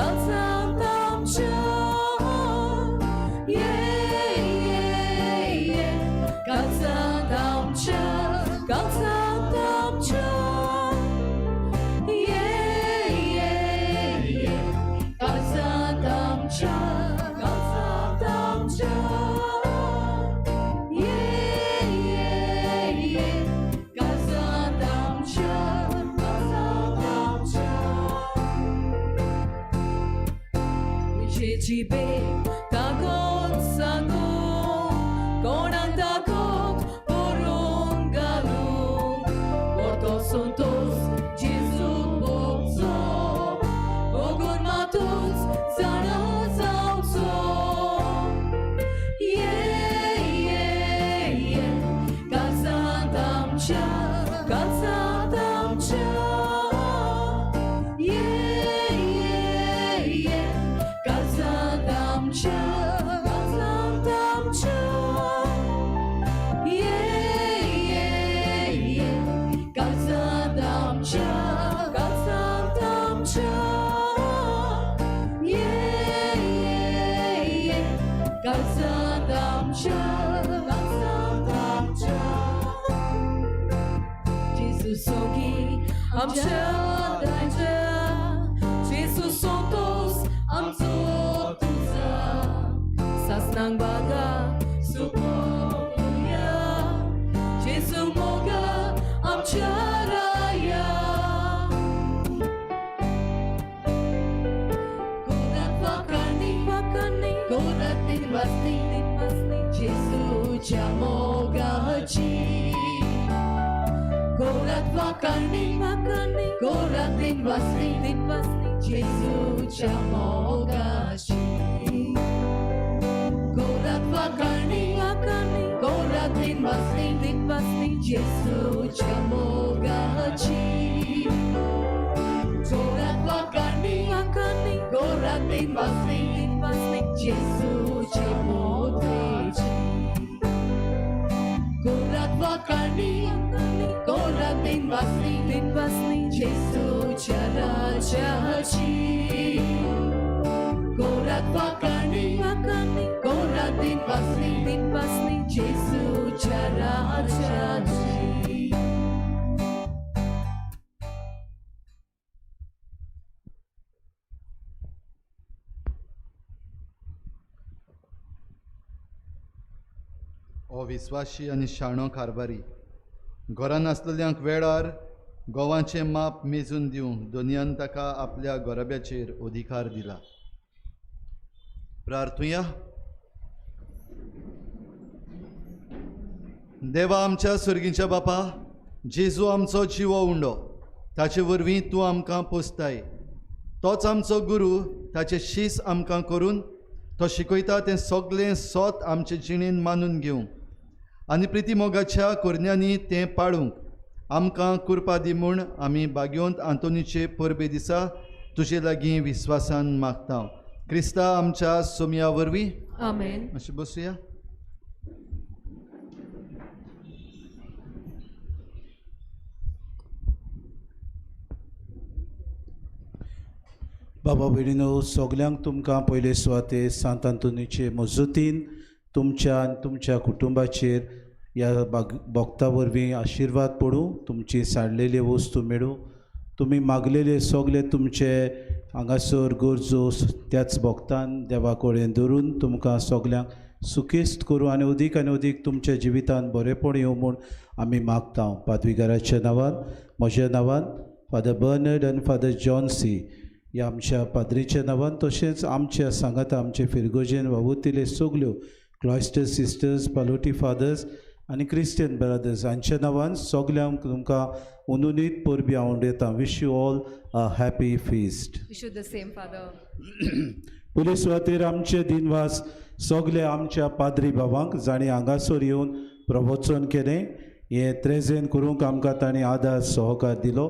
जेजू सोगी आमच्या राजा, जेजू सोंतोस आमचो तुजा, सासनांग बागा सुकोया, जेजू मोगा आमच्या राया. गोरात वाकाणी गोरात निर्वासनी, जेजूच्या मोगाची. गोरात वाकाणी गोरात निर्वासनी, जेजूच्या मोगाची. गोरात वाकाणी गोरात निर्वासनी, जेजूच्या मोगाची. गोरात वाकाणी गोरात निर्वासनी, जेजूच्या मोगाची. गोरात वाकाणी गोरात निर्वासनी, जेजूच्या राजाची. गोरात वाकाणी गोरात निर्वासनी, जेजूच्या राजाची. हो विस्वाशी आनी शाणो कारभारी, घरान आसलेल्यांक वेळार गोवाचें माप मेजून दिवंक दोनयान ताका आपल्या गोरब्याचेर अधिकार दिला. प्रार्थुया. देवा आमच्या सर्गीच्या बापा, जेजू आमचो जिवो उंडो, ताचे वरवीं तूं आमकां पोसताय. तोच आमचो गुरू, ताचे शीस आमकां करून तो शिकयता तें सगळें सोत आमचे जिणेन मानून घेवंक आनी प्रिती मोगाच्या कोरण्यांनी तें पाळूंक आमकां कुरपा दी म्हूण आमी बागयोंत आंतोनीचे परबे दिसा तुजे लागीं विस्वासान मागता. क्रिस्ता आमच्या सोमया वरवीं. आमेन. मातशें बसुया. बाबा भयणीनो, सगल्यांक तुमकां पयले सुवातेर सांत आंतोनीचे मजतीन तुमच्या आनी तुमच्या कुटुंबाचेर ह्या भक्ता वरवीं आशिर्वाद पडूं, तुमची साडलेली वस्तू मेळूं, तुमी मागलेले सगले तुमचे हांगासर गरजो त्याच भक्तान देवा कडेन धरून तुमकां सगल्यांक सुखेस्त करूं आनी अदीक तुमच्या जिवितान बरेपण येवं म्हूण आमी मागता. पादविगाराच्या नांवान, म्हज्या नांवान, फादर बर्नर्ड आनी फादर जॉन्सी ह्या आमच्या पाद्रीच्या नांवान, तशेंच आमच्या सांगाता आमचे फिरगोजेन वावुरतिले सगल्यो क्लॉयस्टर सिस्टर्स, पालोटी फादर्स आनी क्रिस्टियन ब्रदर्स हांच्या नांवान सगल्यांक तुमकां उनुनीत परबी आवडटा. Wish you all a happy feast. Wish you the same, Father. पयले सुवातेर आमचे दिनवास सगले आमच्या पाद्री बाबांक जांणी हांगासर येवन प्रवचन केलें, हें त्रेजेन करूंक आमकां तांणी आदार सहकार दिलो,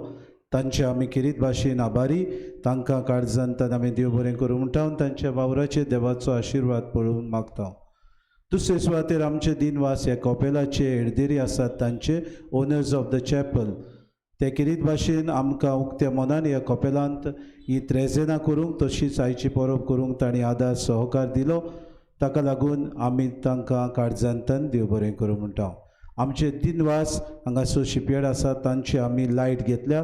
तांचे आमी खेरीत भाशेन आभारी. तांकां काळजान आमी देव बरें करूं म्हणटा, तांच्या वावराचेर देवाचो आशिर्वाद पळोवन मागता. दुसरे सुवातेर आमचे दिनवास ह्या कॉपेलाचे हेडदेरी आसात तांचे ओनर्स ऑफ the chapel, ते खेरीत भाशेन आमकां उक्त्या मनान ह्या कॉपेलांत ही त्रेजेनां करूंक तशीच आयची परब करूंक तांणी आदार सहकार दिलो, ताका लागून आमी तांकां काळजांतल्यान देव बरें करूं म्हणटा. आमचे दिनवास हांगासर शिपयार्ड आसा तांची आमी लायट घेतल्या,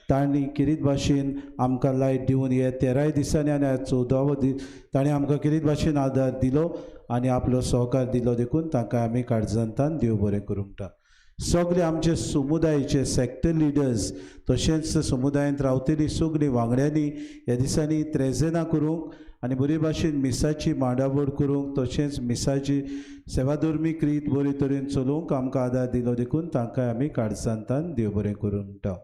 तांणी खेरीत भाशेन आमकां लायट दिवन हे 13 दिसांनी आनी 14वो दीस तांणी आमकां खेरीत भाशेन आदार दिलो आनी आपलो सहकार दिलो, देखून तांकां आमी काळजांतल्यान देव बरें करूं म्हणटा. सगळे आमचे समुदायाचे सॅक्टर लिडर्स तशेंच समुदायांत रावतली सगळीं वांगड्यांनी ह्या दिसांनी त्रेजेनां करूंक आनी बरे भाशेन मिसाची मांडावळ करूंक तशेंच मिसाची सेवाधर्मीक रीत बरे तरेन चलोवंक आमकां आदार दिलो, देखून तांकां आमी काळजांतल्यान देव बरें करूं म्हणटा.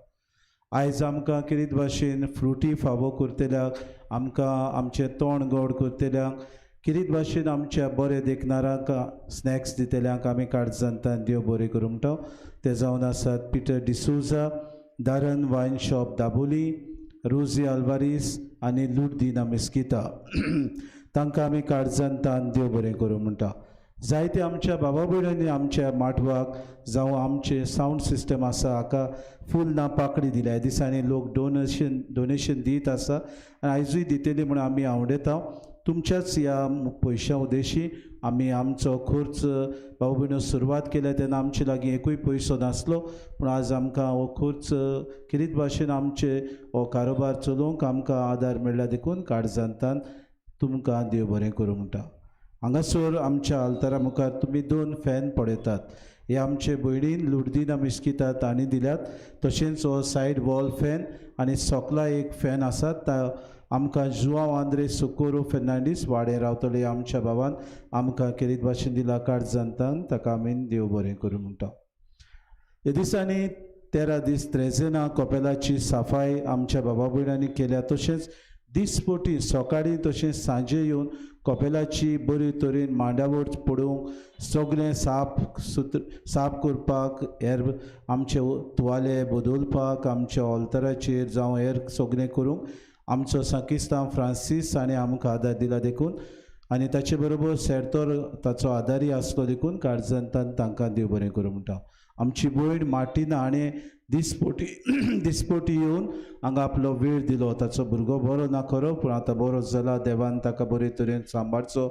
आयज आमकां खेरीत भाशेन फ्रुटी फावो करतल्यांक, आमकां आमचें तोंड गोड करतल्यांक, खेरीत भाशेन आमच्या बरे देखणारांक स्नॅक्स दितल्यांक आमी काळजांतल्यान देव बरें करूं म्हणटा. ते जावन आसात Peter D'Souza, Daran wine shop Dabolim, Rosy Alvares आनी लुडदिना मिस्किता, तांकां आमी काळजांतल्यान देव बरें करूं म्हणटा. जायते आमच्या बाबा भयणांनी आमच्या माटवाक जावं आमचें सावंड सिस्टम आसा हाका फूल ना पाकडी दिल्या. ह्या दिसांनी लोक डोनेशन दीत आसा आनी आयजूय दितली म्हूण आमी आवडटा. तुमच्याच ह्या पयशां उद्देशी आमी आमचो खर्च भाव भयणो सुरवात केल्या तेन्ना आमचे लागीं एकूय पयसो नासलो, पूण आज आमकां हो खर्च खेरीत भाशेन आमचे हो कारोबार चलोवंक आमकां आदार मेळ्ळा देखून काळजांतान तुमकां देव बरें करूं म्हणटा. हांगासर आमच्या आल्तारा मुखार तुमी 2 फॅन पळयतात, हे आमचे भयणीन लुडदिना मिस्किता तांणी दिल्यात. तशेंच हो सायड वॉल फॅन आनी सोकला एक फॅन आसा ता आमकां जुआंव आंद्रे सुकोरो फेर्नांडीस वाडे रावतले आमच्या भावान आमकां खेरीत भाशेन दिला. काळजांतान ताका आमी देव बरें करूं म्हणटा. ह्या दिसांनी 13 दीस त्रेजेना कपेलाची सफाय आमच्या बाबा भयणांनी केल्या. तशेंच दिसपटी सकाळीं तशेंच सांजे येवन कपेलाची बरी तरेन मांडावळ पडोवंक सगळें साफ करपाक, हेर आमचे तुवाले बदलपाक, आमच्या ऑल्तराचेर जावं हेर सगळें करूंक आमचो सांकिस्तांव फ्रांसीस हाणें आमकां आदार दिला देखून आनी ताचे बरोबर सेर्तोर ताचो आदारी आसलो देखून काळजांतान तांकां देव बरें करूं म्हणटा. आमची भयण मार्टिना हाणें दिसपोटी येवन हांगा आपलो वेळ दिलो. ताचो भुरगो बरो ना खरो, पूण आतां बरो जाला, देवान ताका बरे तरेन सांबाळचो.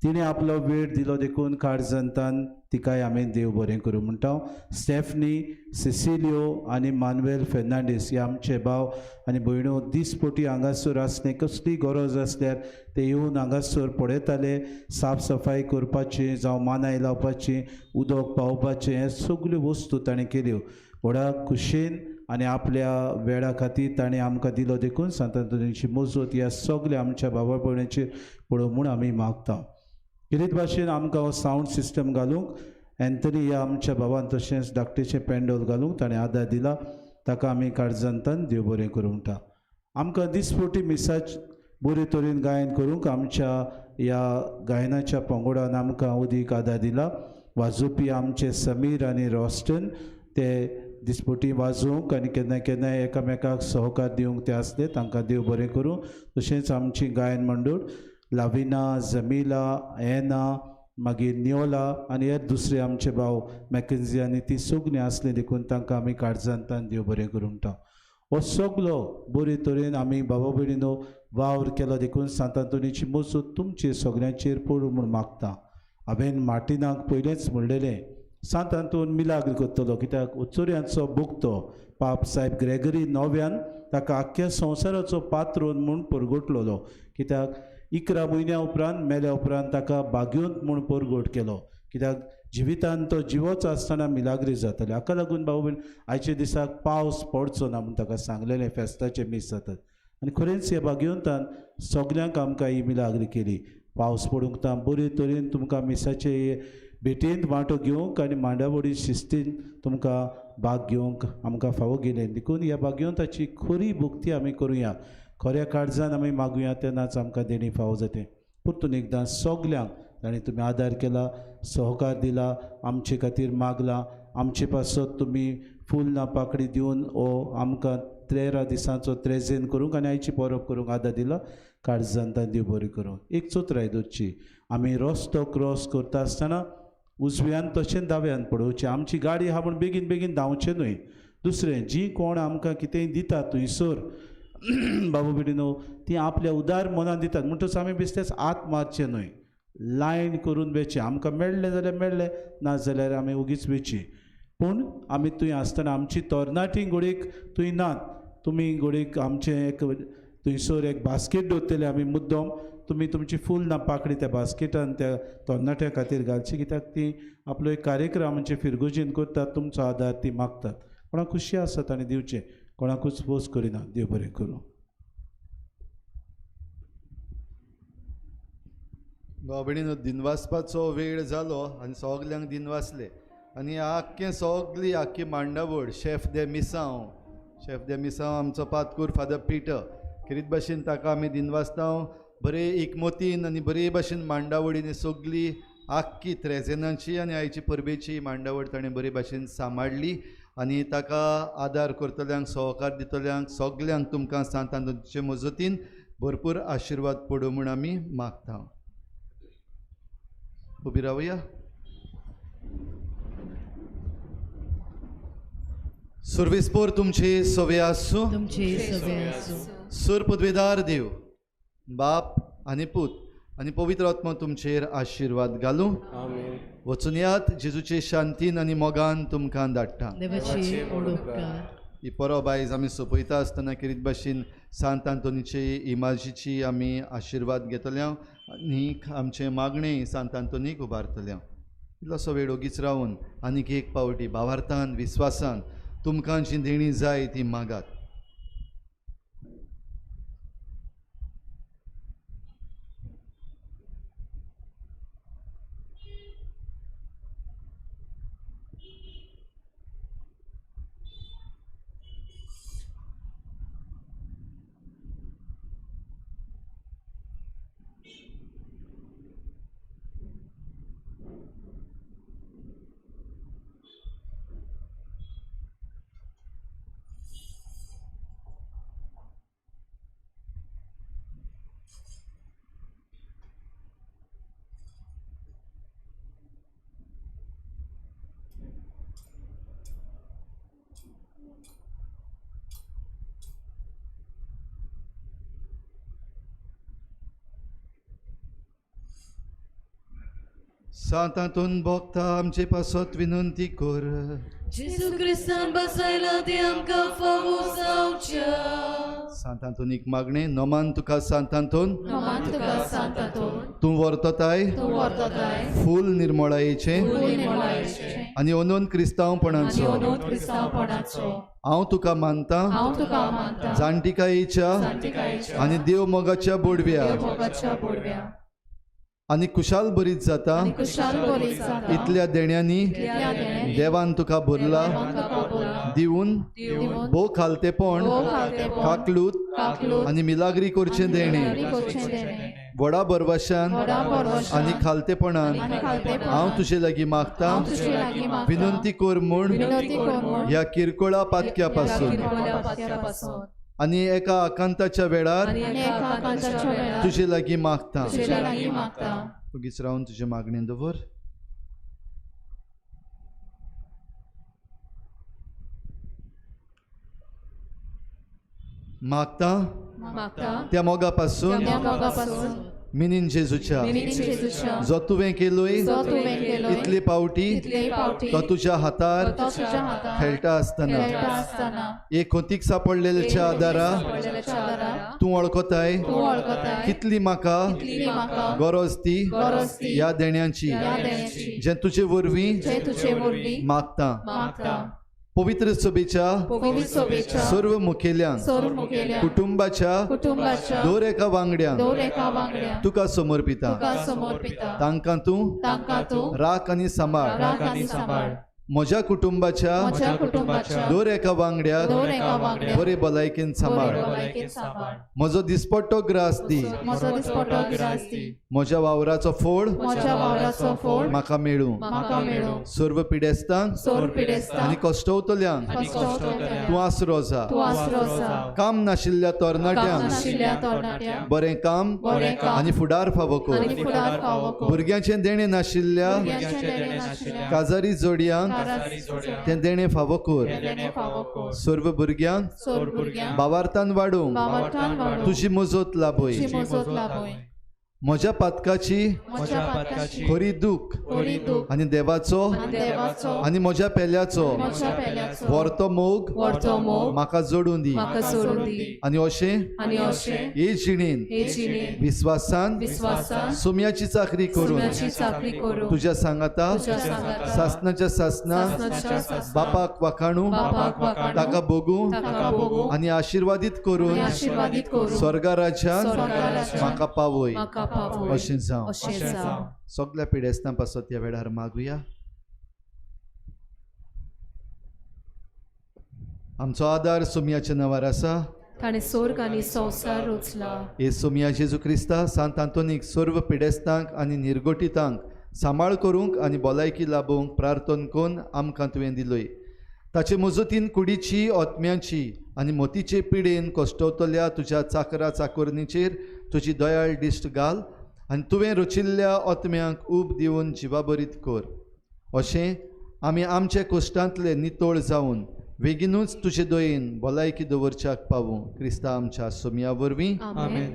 तिणें आपलो वेळ दिलो देखून काळजांतान तिकाय आमी देव बरें करूं म्हणटा. स्टेफनी सिसिलियो आनी मानुएल फेर्नांडीस हे आमचे भाव आनी भयणो दिसपोटी हांगासर आसले, कसली गरज आसल्यार ते येवन हांगासर पळयताले. साफ सफाय करपाची जावं मानाय लावपाची, उदक पावोवपाचें, हे सगल्यो वस्तू ताणें केल्यो व्हडा खुशयेन आनी आपल्या वेळा खातीर ताणें आमकां दिलो देखून सांत आंतोनीची मजत ह्या सगल्या आमच्या भावा भयणाचेर पळोवं म्हूण आमी मागता. खेरीत भाशेन आमकां हो सावंड सिस्टम घालूंक एन्थनी ह्या आमच्या भावान तशेंच धाकटेचें पेंडोल घालूंक ताणें आदार दिला, ताका आमी काळजांतान देव बरें करूं म्हणटा. आमकां दिसपोटी मिसाच बरे तरेन गायन करूंक आमच्या ह्या गायनाच्या पंगडान आमकां उदीक आदार दिला. वाजोवपी आमचे समीर आनी रॉस्टन ते दिसपोटी वाजोवंक आनी केन्ना केन्नाय एकामेकाक सहकार दिवंक ते आसले, तांकां देव बरें करूं. तशेंच आमची गायन मंडळ लाविना, जमिला, एना, मागीर नियोला आनी हेर दुसरे आमचे भाव मॅकेन्जी आनी ती सगळीं आसली देखून तांकां आमी काळजांतान देव बरें करूं म्हणटा. हो सगलो बरे तरेन आमी बाबा भयणीनो वावर केलो देखून सांत आंतोनीची मजत तुमचे सगळ्यांचेर पडूं म्हूण मागता. हांवें मार्टिनाक पयलेंच म्हणलेलें सांत आंतोन मिलाग्र करतलो, कित्याक उचोऱ्यांचो भुगतो पाप साहेब ग्रेगरी नव्यान ताका आख्ख्या संवसाराचो पात्रोन म्हूण परगटलेलो, कित्याक 11 म्हयन्या उपरांत मेल्या उपरांत ताका बागयोंत म्हूण परगट केलो, कित्याक जिवितान तो जिवोच आसतना मिलाग्री जाताले. हाका लागून भाव भयण आयच्या दिसाक पावस पडचो ना म्हूण ताका सांगलेलें फेस्ताचें मीस जातात आनी खरेंच ह्या बागयोंतान सगल्यांक आमकां ही मिलाग्री केली. पावस पडूंक ना बरे तरेन तुमकां मिसाचे भेटेंत वांटो घेवंक आनी मांडावळी शिस्तीन तुमकां भाग घेवंक आमकां फावो गेलें देखून ह्या बागयोंताची खरी भक्ती आमी करुया, खऱ्या काळजान आमी मागुया, तेन्नाच आमकां देणी फावो जातें. परतून एकदां सगल्यांक ताणें तुमी आदार केला, सहकार दिला, आमचे खातीर मागला, आमचे पासत तुमी फूल ना पाकडी दिवन हो आमकां 13 दिसांचो त्रेजेन करूंक आनी आयची परब करूंक आदार दिला. काळजान देव बरें करूं. एक चोत्राय दवरची, आमी रस्तो क्रॉस करता आसतना उजव्यान तशेंच दाव्यान पळोवचें, आमची गाडी आहा म्हूण बेगीन बेगीन धांवचें न्हय. दुसरें, जी कोण आमकां कितेंय दिता थंयसर बाबू भयणीनो ती आपल्या उदार मनान दितात म्हणटच आमी बेश्टेच हात मारचें न्हय, लायन करून वेचें. आमकां मेळ्ळें जाल्यार मेळ्ळें, ना जाल्यार आमी ओगीच वेचीं. पूण आमी थंय आसतना आमची तरणाटी घोडयेक थंय नात, तुमी घोडयेक आमचें एक थंयसर एक बास्केट दवरतले आमी मुद्दम, तुमी तुमची फूल ना पाकडी त्या बास्केटान त्या तरणाट्या खातीर घालची, कित्याक ती आपलो एक कार्यक्रम म्हणजे फिरगोजीन करतात, तुमचो आदार ती मागतात. कोणाक खुशी आसा ताणें दिवचें, कोणाकूच फोर्स करिना. देव बरें करूं. भाव भयणीनो दिनवासपाचो वेळ जालो आनी सगल्यांक दिनवासले आनी आख्खें सगली आख्खी मांडावळ शेफ दे मिसांव, शेफ दे मिसांव आमचो पातकूर फादर पिटर खेरीत भाशेन ताका आमी दिनवासता. बरे एकमतीन आनी बरे भाशेन मांडावळीन सगली आख्खी त्रेजेनाची आनी आयची परबेची मांडावळ ताणें बरे भाशेन सांबाळ्ळी आनी ताका आदार करतल्यांक, सहकार दितल्यांक सगल्यांक तुमकां सांत आंतोनीचे मजतीन भरपूर आशिर्वाद पडूं म्हूण आमी मागता. उबी रावया. सुर्वेस्पोर तुमचे सवे आसूं, तुमचे सवे आसूं. सूर पदवेदार देव बाप आनी पूत आनी पवित्र आत्मा तुमचेर आशिर्वाद घालूं. आमेन. वचून यात, जेजूचे शांतीन आनी मोगान तुमकां धाडटा. देवाचे उपकार. ही परब आयज आमी सोंपयता आसतना किरीत भाशेन सांत आंतोनीचे इमाजीची आमी आशिर्वाद घेतले आनी आमचें मागणें सांत आंतोनीक उबारतले. इल्लोसो वेळ ओगीच रावन आनीक एक पावटी भावार्थान विस्वासान तुमकां जी देणी जाय ती मागात. सांत आंतोन भोगता आमचे पासत विनंती कर. जेजू क्रिस्तान बसयला ते आमकां फावो जावच्या. सांत आंतोनीक मागणें. नमान तुका सांत आंतोन, नमान तुका सांत आंतोन, तूं वर्तताय तूं वर्तताय फूल निर्मळायेचें आनी अनंत क्रिस्तांवपणाचो. हांव तुका मानता जाणटिकायेच्या आनी देव मोगाच्या बोडव्या आनी कुशाल बरीत जाता इतल्या देण्यांनी देवान तुका भरला दिवन भोव खालतेपण काकलूत आनी मिलाग्री करचें देणें व्हडा भरवशान आनी खालतेपणान हांव तुजे लागीं मागता. विनंती कर म्हूण ह्या किरकोळा पातक्या पासून आनी एका आकांताच्या वेळार तुजे लागीं मागता. ओगीच रावन तुजे मागणें दवर. मागता त्या मोगा पासून मिनीन जेजूच्या जो तुवें केलोय इतले पावटी तो तुज्या हातार खेळटा आसतना एक खोतीक सापडलेल्या आदारा तूं वळखताय कितली म्हाका गरज ती ह्या देण्याची जें तुजे वरवीं मागता. पवित्र सभेच्या सर्व मुखेल्यांक कुटुंबाच्या दर एका वांगड्यांक तुका समर्पिता. तांकां तूं राख आनी सांबाळ. म्हज्या कुटुंबाच्या दर एका वांगड्याक बरे भलायकेन सांबाळ. म्हजो दिसपट्टो ग्रास दी. म्हज्या वावराचो फोड म्हाका मेळूं. सर्व पिडेस्तांक आनी कश्टवतल्यांक तूं आसरो जा. काम नाशिल्ल्या तरणाट्यांक बरें काम आनी फुडार फावो कर. भुरग्यांचें देणें नाशिल्ल्या काजारी जोडयांक तें देणें फावो कर. सर्व भुरग्यांक भावार्थान वाडोवंक तुजी मजत लाभय. म्हज्या पातकाची खरी दूख आनी देवाचो आनी म्हज्या पेल्याचो व्हरतो मोग म्हाका जोडून दी. आनी अशें हे जिणेन विस्वासान सोम्याची चाकरी करून तुज्या सांगाता सासनाच्या सासना बापाक वाखाणू ताका भोगू आनी आशिर्वादीत करून स्वर्गा राज्यांत म्हाका पावय. अशें जावं. सगळ्या पिडेस्तां पासत ह्या वेळार मागुया. आमचो आदार सोम्याच्या नांवार आसा. ताणें स्वर्ग आनी संवसार रचला. हे सोम्या जेजू क्रिस्ता सांत आंतोनीक सर्व पिडेस्तांक आनी निर्गोटितांक सांबाळ करूंक आनी भलायकी लाबोवंक प्रार्थन करून आमकां तुवें दिलोय. ताचे मजतीन कुडीची आत्म्याची आनी मोतीचे पिडेन कश्टवतल्या तुज्या चाकरा चाकोरणीचेर तुजी दयाळ दिश्ट घाल आनी तुवें रचिल्ल्या आत्म्यांक ऊब दिवन जिवाबरीत कर. अशें आमी आमचे कश्टांतले नितळ जावन बेगीनूच तुजे दयेन भलायकी दवरच्याक पावूं. क्रिस्ता आमच्या सोम्या वरवीं. आमेन.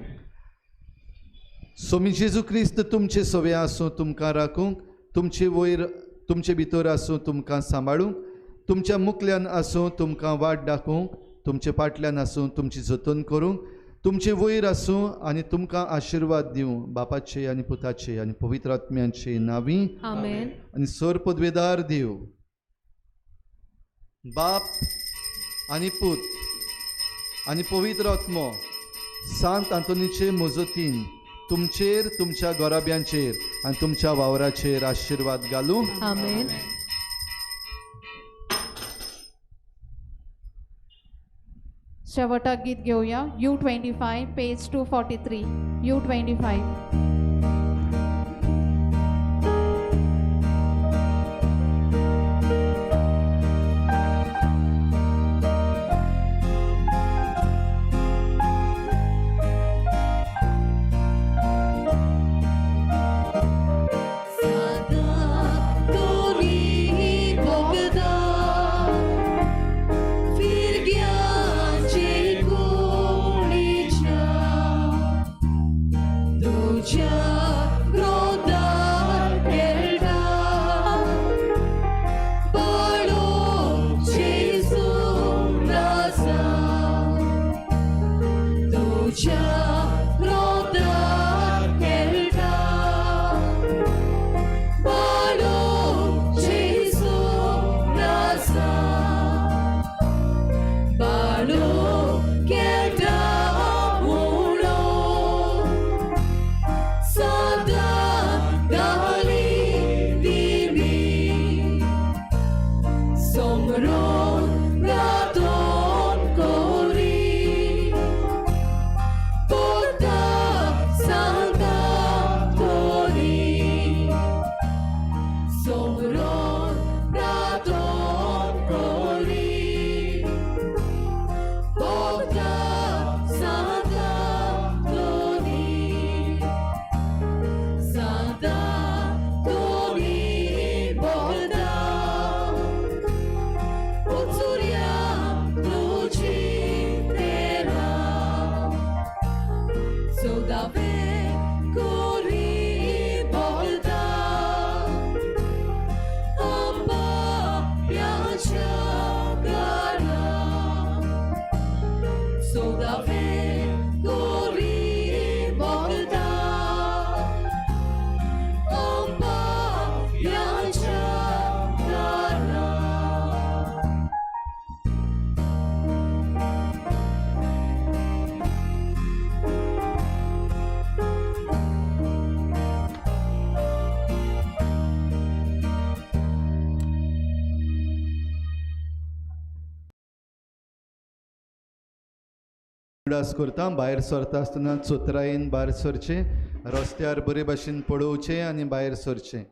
सोमी जेजू क्रिस्त तुमचे सवे आसूं तुमकां राखूंक, तुमचे वयर तुमचे भितर आसूं तुमकां सांबाळूंक, तुमच्या मुखल्यान आसूं तुमकां वाट दाखोवंक, तुमचे फाटल्यान आसूं तुमची जतन करूंक, तुमचे वयर आसूं आनी तुमकां आशिर्वाद दिवं. बापाचे आनी पुताचे आनी पवित्र आत्म्याचे नांवी आमेन. आनी सर पदवेदार देव बाप आनी पूत आनी पवित्र आत्मो सांत आंतोनीचे मजतीन तुमचेर, तुमच्या घराब्यांचेर आनी तुमच्या वावराचेर आशिर्वाद घालूं. आमेन. शेवटाक गीत घेवया. U25 page 243. U25. उगडास करता भायर सरता आसतना चोत्रायेन भायर सरचें, रस्त्यार बरे भाशेन पळोवचें आनी भायर सरचें.